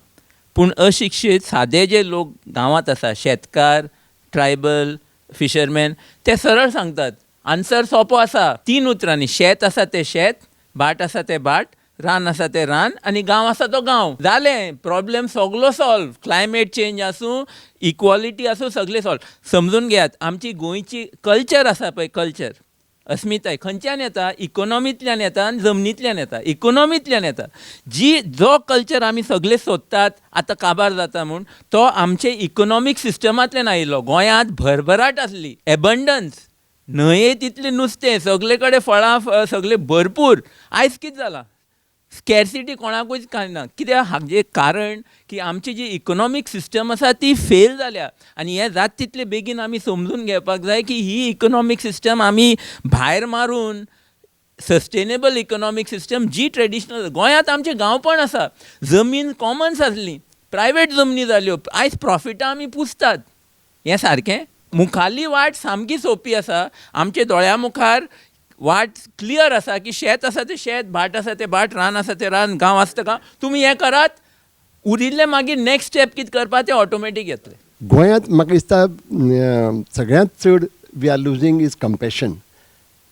पूण अशिक्षीत सादे जे लोक गांवांत आसा, शेतकार, ट्रायबल, फिशरमॅन, ते सरळ सांगतात आन्सर सोंपो आसा 3 उतरांनी, शेत आसा तें शेत, भाट आसा तें भाट, रान आसा तें रान आनी गांव आसा तो गांव. जालें, प्रॉब्लेम सगलो सॉल्व. क्लायमेट चेंज आसूं, इक्वॉलिटी आसूं, सगळें सॉल्व. समजून घेयात, आमची गोंयची कल्चर आसा पळय, कल्चर अस्मिताय खंयच्यान येता, इकोनॉमींतल्यान येता आनी जमनींतल्यान येता, इकोनॉमींतल्यान येता. जो कल्चर आमी सगळे सोदतात आतां काबार जाता म्हूण, तो आमचे इकोनॉमीक सिस्टमांतल्यान आयिल्लो. गोंयांत भरभराट आसली, एबंडन्स, न्हंये तितलें नुस्तें, सगळे कडेन फळां सगळे भरपूर. आयज कितें जालां, स्कॅर्सिटी कोणाकूच कांय ना. कित्याक हाजें कारण की आमची जी इकोनॉमीक सिस्टम आसा ती फेल जाल्या. आनी हें जाता तितले बेगीन आमी समजून घेवपाक जाय की ही इकोनॉमीक सिस्टम आमी भायर मारून सस्टेनेबल इकोनॉमीक सिस्टम जी ट्रेडिशनल गोंयांत आमचें गांवपण आसा, जमीन कॉमन्स आसली, प्रायवेट जमनी जाल्यो, आयज प्रॉफिटां आमी पुसतात. हें सारकें मुखारली वाट सामकी सोंपी आसा, आमच्या दोळ्या मुखार वाट क्लियर आसा की शेत आसा तें शेत, भाट आसा तें भाट, रान आसा तें रान, गांव आसा तें गांव. तुमी हें करात, उरिल्लें मागीर नॅक्स्ट स्टेप कितें करपा तें ऑटोमॅटीक येतलें. गोंयांत म्हाका दिसता सगळ्यांत चड we are losing is compassion.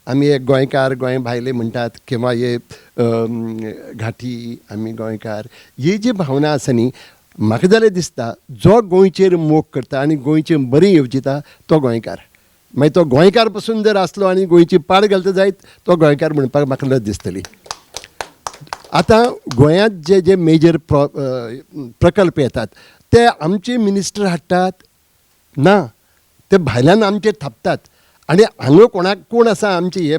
आमी एक गोंयकार गोंय भायले म्हणटात किंवा हे घाटी आमी गोंयकार, ही जी भावना आसा न्ही, म्हाका जाल्यार दिसता जो गोंयचेर मोग करता आनी गोंयचें बरें येवजिता तो गोंयकार. मागीर तो गोंयकार पसून जर आसलो आनी गोंयची पाड घालता जायत तो गोंयकार म्हणपाक म्हाका लज दिसतली. आतां गोंयांत जे जे मेजर प्रकल्प येतात ते आमचे मिनिस्टर हाडटात ना, ते भायल्यान आमचेर थापतात. आनी हांगा कोणाक कोण आसा आमचे हे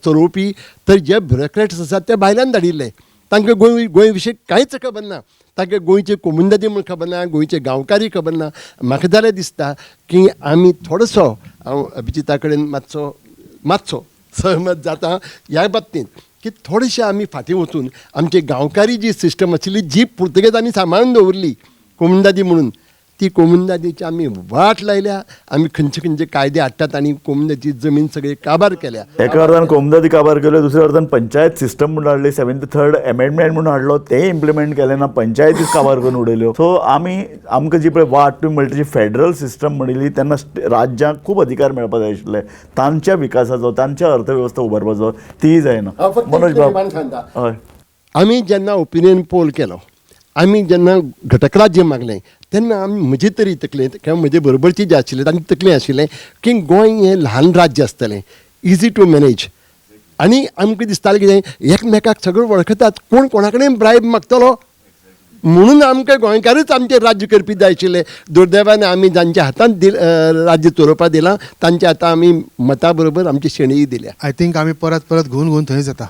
चलोवपी, तर जे ब्युरोक्रेट्स आसात ते भायल्यान धाडिल्ले, तांकां गोंय गोंय विशीं कांयच खबर ना, तांकां गोंयचे कोमुनिदादी म्हूण खबर ना, गोंयचे गांवकारी खबर ना. म्हाका जाल्यार दिसता की आमी थोडोसो, हांव अभिजिता कडेन मातसो मातसो सहमत जाता ह्या बाबतींत की थोडेशे आमी फाटीं वचून आमची गांवकारी जी सिस्टम आशिल्ली जी पुर्तुगेजांनी सांबाळून दवरली कोमुनिदादी म्हणून, ती कोमुनिदादीची आमी वाट लायल्या. आमी खंयचे खंयचे कायदे हाडटात आनी कोमुनिदादीची जमीन सगळी काबार केल्या. एका अर्थान कोमुनिदादी काबार केल्यो, दुसऱ्या अर्थान पंचायत सिस्टम म्हणून हाडली, 73rd amendment म्हणून हाडलो, तें इम्प्लिमेंट केलें ना, पंचायतीच काबार करून उडयल्यो. सो आमी आमकां जी पळय वाट तुमी म्हणटा जी फेडरल सिस्टम म्हणिल्ली तेन्ना राज्यांक खूब अधिकार मेळपाक जाय आशिल्ले, तांच्या विकासाचो, तांच्या अर्थवेवस्था उबारपाचो, तीय जायना. मनोज बाब, हय, आमी जेन्ना ओपिनियन पोल केलो, आमी जेन्ना घटक राज्य मागलें तेन्ना आमी म्हजे तरी तकलेंत किंवा म्हजे बरोबरची जे आशिल्ले तांचे तकलें आशिल्लें की गोंय हें ल्हान राज्य आसतलें, इजी टू मॅनेज. आनी आमकां दिसतालें कितें एकमेकाक सगळें वळखतात, कोण कोणा कडेन ब्रायब मागतलो म्हणून आमकां गोंयकारूच आमचें राज्य करपी जाय आशिल्ले. दुर्दैवान आमी जांच्या हातांत राज्य चलोवपाक दिलां तांच्या हातांत आमी मता बरोबर आमची शेणीय दिल्या. I think आमी परत परत घुंवन घुंवन थंयच येता.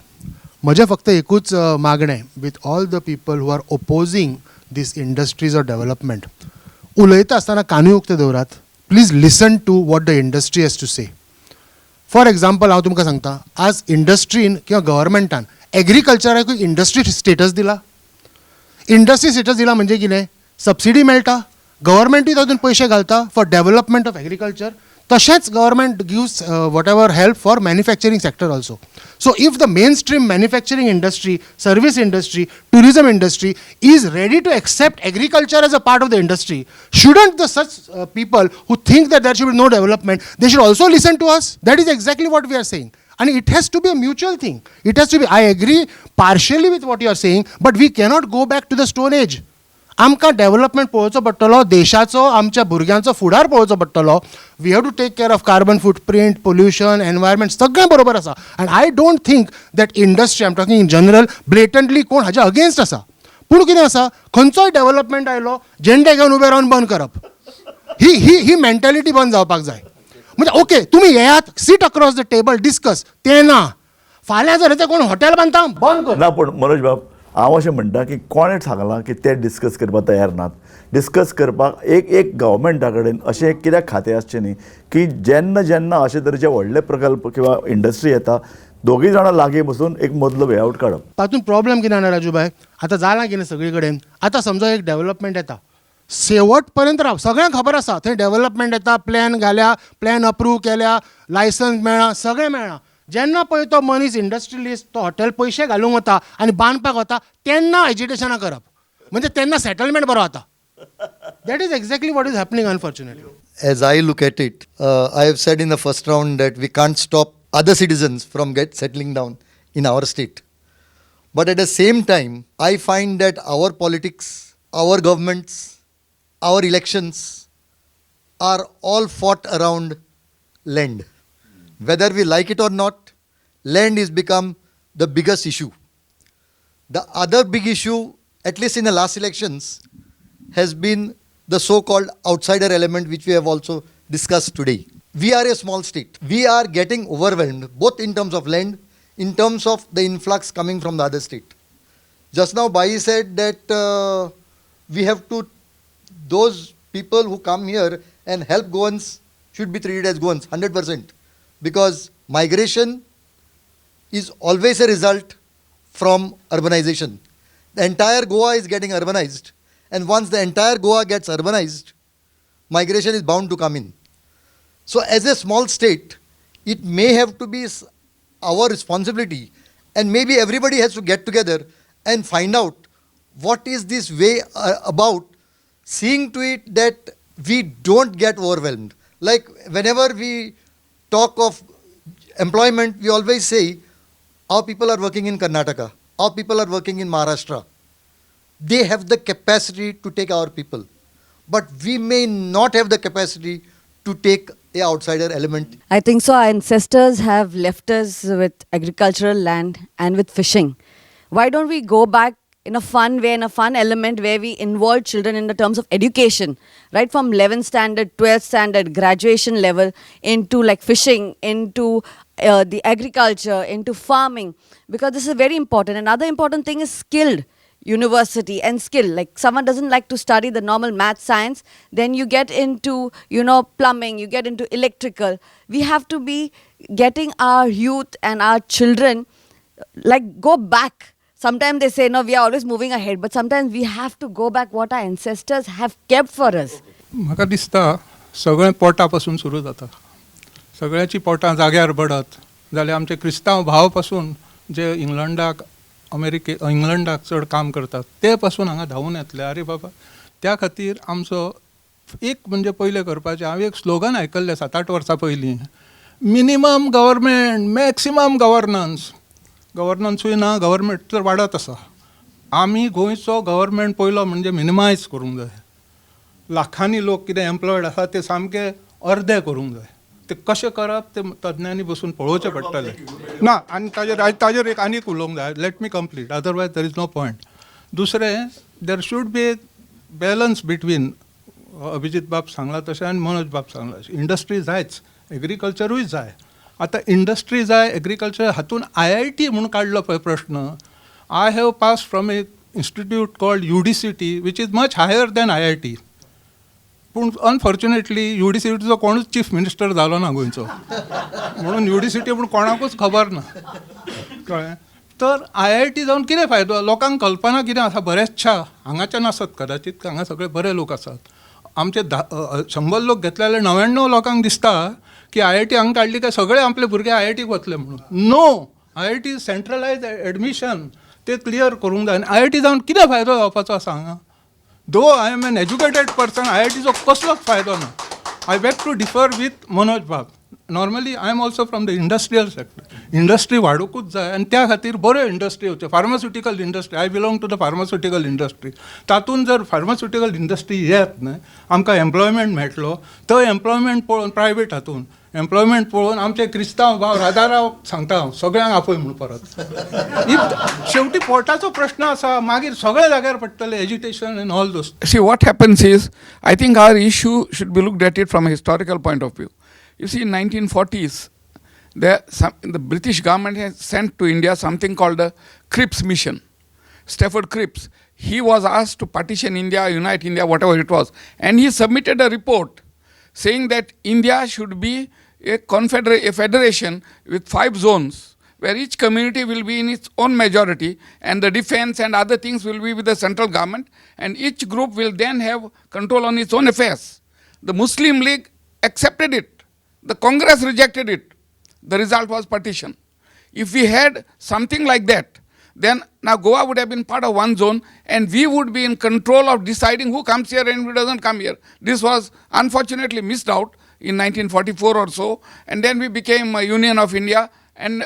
म्हजें फक्त एकूच मागणें with all the people who are opposing this industries or development, उलयता आसतना कानूय उक्ते दवरात, please listen to what the industry has to say. For example हांव तुमकां सांगता, आज इंडस्ट्रीन किंवा गव्हर्मेंटान एग्रीकल्चराकूय इंडस्ट्री स्टेटस दिला. इंडस्ट्री स्टेटस दिला म्हणजे कितें, सबसिडी मेळटा, गव्हर्मेंटूय तातूंत पयशे घालता फॉर डेवलपमेंट ऑफ एग्रीकल्चर, तशेंच government gives whatever help for manufacturing sector also. So if the mainstream manufacturing industry, service industry, tourism industry is ready to accept agriculture as a part of the industry, shouldn't the such people who think that there should be no development, they should also listen to us? That is exactly what we are saying. And it has to be a mutual thing. It has to be, I agree partially with what you are saying, but we cannot go back to the stone age. आमकां डेव्हलपमेंट पळोवचो पडटलो, देशाचो, आमच्या भुरग्यांचो फुडार पळोवचो पडटलो. We have to take care of carbon footprint, pollution, environment, सगळें बरोबर आसा. And I don't think that industry, I am talking in general, blatantly कोण हाज्या अगेन्स्ट आसा. पूण कितें आसा, खंयचोय डेव्हलपमेंट आयलो झेंडे घेवन उबे रावन बंद करप, ही ही ही मेंटेलिटी बंद जावपाक जाय. म्हणजे ओके तुमी येयात, sit across the table, discuss, तें ना. फाल्यां जर कोण हॉटेल बांदता बंद कर. ना, पूण मनोज बाब, हांव अशें म्हणटा की कोणें सांगलां की ते डिस्कस करपाक तयार नात? डिस्कस करपाक एक एक गव्हर्मेंटा कडेन अशें एक कित्याक खातें आसचें न्ही की जेन्ना जेन्ना अशे तरेचे व्हडले प्रकल्प किंवा इंडस्ट्री येता, दोगूय जाणां लागीं बसून एक मदलो वे आवट काडप. तातूंत प्रॉब्लम कितें जाणा राजू भाई, आतां जालां कितें सगळी कडेन, आतां समजा एक डेव्हलपमेंट येता, शेवट पर्यंत राव, सगळ्यांक खबर आसा थंय डेव्हलपमेंट येता, प्लॅन घाल्या, प्लॅन अप्रूव केल्या, लायसन्स मेळ्ळां, सगळें मेळ्ळां. जेन्ना पळय तो मनीस इंडस्ट्रियलिस्ट तो हॉटेल पयशे घालूंक वता आनी बांदपाक वता तेन्ना एजिटेशनां करप, म्हणजे तेन्ना सेटलमेंट बरो जाता. That is exactly what is happening unfortunately. As I look at it, I have said in the first round that we can't stop other citizens from settling down in our state. But at the same time, I find that our politics, our governments, our elections are all fought around land. Whether we like it or not, land has become the biggest issue. The other big issue, at least in the last elections, has been the so-called outsider element, which we have also discussed today. We are a small state. We are getting overwhelmed, both in terms of land, in terms of the influx coming from the other state. Just now, Bai said that we have to, those people who come here and help Goans should be treated as Goans, 100%. Because migration is always a result from urbanization. The entire Goa is getting urbanized, and once the entire Goa gets urbanized, migration is bound to come in. So as a small state, it may have to be our responsibility, and maybe everybody has to get together and find out What is this way about seeing to it that we don't get overwhelmed? Like whenever we talk of employment, we always say our people are working in Karnataka, our people are working in Maharashtra. They have the capacity to take our people, but we may not have the capacity to take a outsider element. I think so. Our ancestors have left us with agricultural land and with fishing. Why don't we go back in a fun way, in a fun element where we involve children in the terms of education, right from 11th standard, 12th standard, graduation level, into like fishing, into the agriculture, into farming, because this is very important. Another important thing is skilled university and skill. Like someone doesn't like to study the normal math science, then you get into, you know, plumbing, you get into electrical. We have to be getting our youth and our children, like, go back. Sometimes they say, no, we are always moving ahead, but sometimes we have to go back what our ancestors have kept for us. म्हाका दिसता सगळें पोटा पासून सुरू जाता. सगळ्याची पोटां जाग्यार पडत जाल्यार आमचे क्रिस्तांव भाव पासून जे इंग्लंडाक अमेरिके इंग्लंडाक चड काम करतात ते पासून हांगा धांवून येतले. आरे बाबा, त्या खातीर आमचो एक म्हणजे पयलें करपाचें, हांवें एक स्लोगन आयकल्लें 7-8 वर्सां पयलीं, मिनिमम गव्हर्मेंट मॅक्सिमम गव्हर्नन्स. गव्हर्नन्सूय ना, गव्हर्मेंट तर वाडत आसा. आमी गोंयचो गव्हर्मेंट पयलो म्हणजे मिनिमायज करूंक जाय. लाखांनी लोक कितें एम्प्लॉयड आसा ते सामके अर्दे करूंक जाय. ते कशें करप ते तज्ञांनी बसून पळोवचें पडटलें ना. आनी ताजेर एक आनीक उलोवंक जाय. Let me complete, otherwise there is no point. दुसरें, there should be a balance between Abhijit बाब सांगला तशें आनी मनोज बाब सांगला. इंडस्ट्री जायच, एग्रीकल्चरूय जाय. आतां इंडस्ट्री जाय, एग्रीकल्चर हातून IIT म्हूण काडलो पळय प्रश्न. I have pass from a institute called UDCT, which is much higher than IIT. पूण अनफॉर्च्युनेटली UDCTचो कोणूच चीफ मिनिस्टर जालो ना गोंयचो, म्हणून UDCT पूण कोणाकूच खबर ना, कळ्ळें. तर IIT जावन कितें फायदो? लोकांक कल्पना कितें आसा बऱ्याचशा हांगाच्यान आसत कदाचित, हांगा सगळे बरे लोक आसात. आमचे 100 लोक घेतले जाल्यार 99 लोकांक दिसता की IIT हांगा काडली काय सगळे आपले भुरगे IITक वतले म्हणून. No, IIT centralise admission ते क्लियर करूंक जाय. आनी IIT जावन कितें फायदो जावपाचो आसा हांगा? Though I am an educated person, IITचो कसलोच फायदो ना. I beg to differ with Manoj बाब. Normally I am also from the industrial sector. Industry वाडोवंकूच जाय आनी त्या खातीर बऱ्यो industry येवच्यो. Pharmaceutical industry, I belong to the pharmaceutical industry. तातूंत जर फार्मास्युटिकल इंडस्ट्री येत न्हय, आमकां एम्प्लॉयमेंट मेळटलो. तो एम्प्लॉयमेंट पळोवन प्रायवेट हातून एम्प्लॉयमेंट पळोवन आमचे क्रिस्तांव भाव राजाराव सांगता हांव सगळ्यांक आपय म्हूण परत. शेवटी पोटाचो प्रश्न आसा, मागीर सगळे जाग्यार पडटले agitation and all those. See, what happens is, I think our issue should be looked at it from a historical point of view. You see, in 1940s, the British government has sent to India something called the Cripps Mission. Stafford Cripps, he was asked to partition India, unite India, whatever it was. And he submitted a report saying that India should be a federation with 5 zones, where each community will be in its own majority, and the defense and other things will be with the central government, and each group will then have control on its own affairs. The Muslim League accepted it. The Congress rejected it. The result was partition. If we had something like that, then now Goa would have been part of one zone, and we would be in control of deciding who comes here and who doesn't come here. This was unfortunately missed out in 1944 or so, and then we became a Union of India and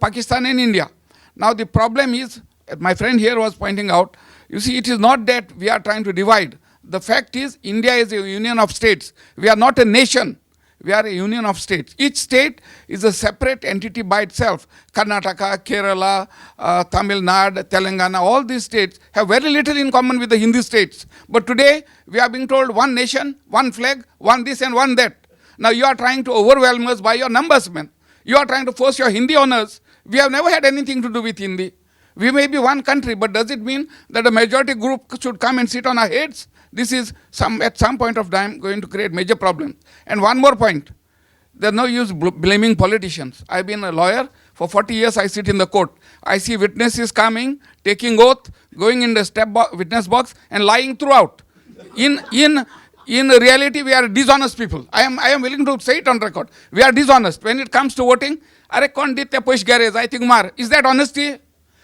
Pakistan and India. Now the problem is, my friend here was pointing out, you see, it is not that we are trying to divide. The fact is, India is a union of states. We are not a nation. We are a union of states. Each state is a separate entity by itself. Karnataka, Kerala, Tamil Nadu, Telangana, all these states have very little in common with the Hindi states. But today, we are being told one nation, one flag, one this and one that. Now you are trying to overwhelm us by your numbers, man. You are trying to force your Hindi on us. We have never had anything to do with Hindi. We may be one country, but does it mean that a majority group should come and sit on our heads? This is at some point of time going to create major problems. And one more point, there's no use blaming politicians. I've been a lawyer for 40 years. I sit in the court. I see witnesses coming, taking oath, going in the witness box and lying throughout. In reality, we are dishonest people. I am willing to say it on record. We are dishonest. When it comes to voting, Are kon dit te push garage, I think mar. Is that honesty?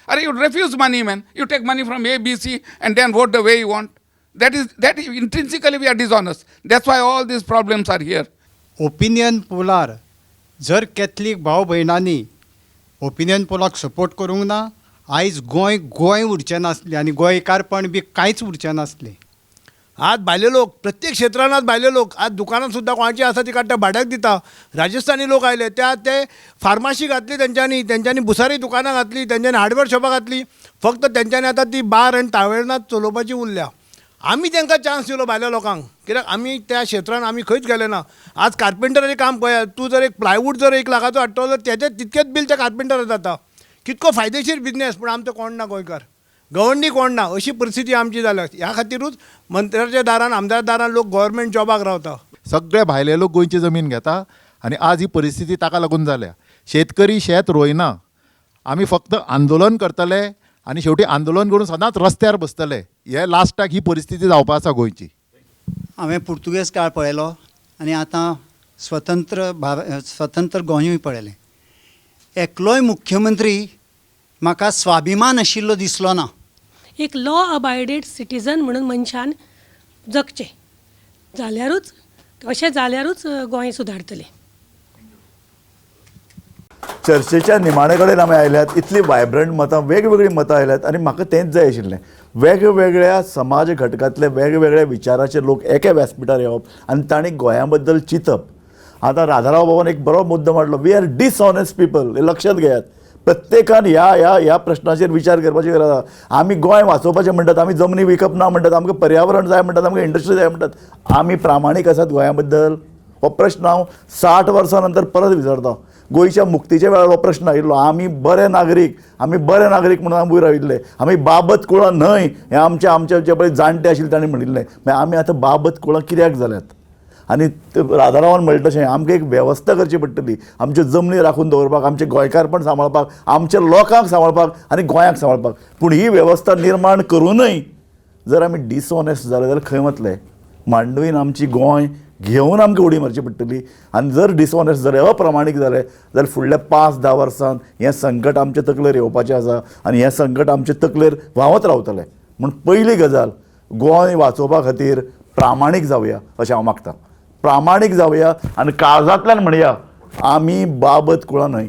Arey, you refuse money, man. You take money from A, B, C and then vote the way you want. That is, that intrinsically we are dishonest. That's why all these problems are here. Opinion polar जर कॅथलीक भाव भयणांनी ओपिनियन पोलाक सपोर्ट करूंक ना, आयज गोंय गोंय उरचें नासलें आनी गोंयकारपण बी कांयच उरचें नासलें. आज भायले लोक प्रत्येक क्षेत्रान, आज भायले लोक आज दुकानां सुद्दां कोणाची आसा ती काडटा भाड्याक दिता. राजस्थानी लोक आयले त्या ते फार्माशी घातली तेंच्यांनी, तेंच्यांनी भुसारी दुकानां घातली, तेंच्यांनी हार्डवेअर शॉपां घातली. फक्त तेंच्यांनी आतां ती बार आनी टावेर्नां चलोवपाची उरल्या. आमी तांकां चान्स दिलो भायल्या लोकांक, कित्याक आमी त्या क्षेत्रान आमी खंयच गेले ना. आज कार्पेंटराचें काम पळयात, तूं जर एक प्लायवूड जर 1 लाखाचो हाडटलो जाल्यार तेजें तितकेंच बील त्या कार्पेंटराक जाता. कितको फायदेशीर बिजनेस, पूण आमचो कोण ना गोंयकार, गवंडी कोण ना, अशी परिस्थिती आमची जाल्या. ह्या खातीरूच मंत्र्याच्या दारान, आमदार दारान लोक गव्हर्मेंट जॉबाक रावता. सगळे भायले लोक गोंयची जमीन घेता आनी आज ही परिस्थिती ताका लागून जाल्या. शेतकरी शेत रोयना, आमी फक्त आंदोलन करतले आनी शेवटी आंदोलन करून सदांच रस्त्यार बसतले. हे लास्टाक ही परिस्थिती जावपा आसा गोंयची. हांवें पुर्तुगेज काळ पळयलो आनी आतां स्वतंत्र स्वतंत्र गोंयूय पळयलें. एकलोय मुख्यमंत्री म्हाका स्वाभिमान आशिल्लो दिसलो ना. एक लॉ अबायडेड सिटीजन म्हणून मनशान जगचें जाल्यारूच, अशें जाल्यारूच गोंय सुदारतलें. चर्चेच्या निमाणे कडेन आमी आयल्यात. इतली वायब्रंट मतां, वेगवेगळीं मतां आयल्यात आनी म्हाका तेंच जाय आशिल्लें. वेगवेगळ्या समाज घटकांतले वेगवेगळ्या विचाराचे लोक एके व्यासपिठार येवप आनी तांणी गोंया बद्दल चिंतप. आतां राधाराव बाबान एक बरो मुद्दो मांडलो, we are dishonest people. हें लक्षांत घेयात. प्रत्येकान ह्या ह्या ह्या प्रश्नाचेर विचार करपाची गरज आसा. आमी गोंय वाचोवपाचें म्हणटात, आमी जमनी विकप ना म्हणटात, आमकां पर्यावरण जाय म्हणटात, आमकां इंडस्ट्री जाय म्हणटात. आमी प्रामाणीक आसात गोंया बद्दल? हो प्रश्न हांव 60 वर्सां नंतर परत विचारता. गोंयच्या मुक्तीच्या वेळार हो प्रश्न आयिल्लो. आमी बरे नागरीक, आमी बरे नागरीक म्हणून आमी वयर आयिल्ले. आमी बाबत कुळां न्हय हें आमचे आमचे जे पळय जाणटे आशिल्ले तांणी म्हणिल्लें. मागीर आमी आतां बाबत कुळां कित्याक जाल्यात? आनी राधारावान म्हणलें तशें आमकां एक वेवस्था करची पडटली, आमच्यो जमनी राखून दवरपाक, आमचें गोंयकारपण सांबाळपाक, आमच्या लोकांक सांबाळपाक आनी गोंयाक सांबाळपाक. पूण ही वेवस्था निर्माण करूनय जर आमी डिसऑनेस्ट जाले जाल्यार खंय वतले? मांडवीन आमची गोंय घेवन आमकां उडी मारची पडटली. आनी जर डिसऑनेस्ट जाले, अप्रमाणीक जाले जाल्यार फुडल्या 5-10 वर्सांत हें संकट आमचे तकलेर येवपाचें आसा आनी हें संकट आमचे तकलेर व्हांवत रावतलें. म्हूण पयली गजाल, गोंय वाचोवपा खातीर प्रामाणीक जावया अशें हांव मागतां. प्रामाणीक जावया आनी काळजांतल्यान म्हणया आमी बाबत कुळां न्हय.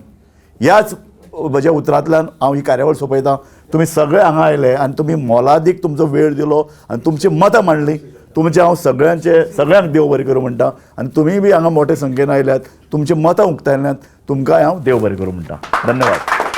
ह्याच म्हज्या उतरांतल्यान हांव ही कार्यावळ सोंपयतां. तुमी सगळे हांगा आयले आनी तुमी मोलादीक तुमचो वेळ दिलो आनी तुमची मतां मांडली. तुमचें हांव सगळ्यांक देव बरें करूं म्हणटा. आनी तुमीय बी हांगा मोठे संख्येन आयल्यात, तुमची मतां उक्तायल्यांत, तुमकांय हांव देव बरें करूं म्हणटा. धन्यवाद.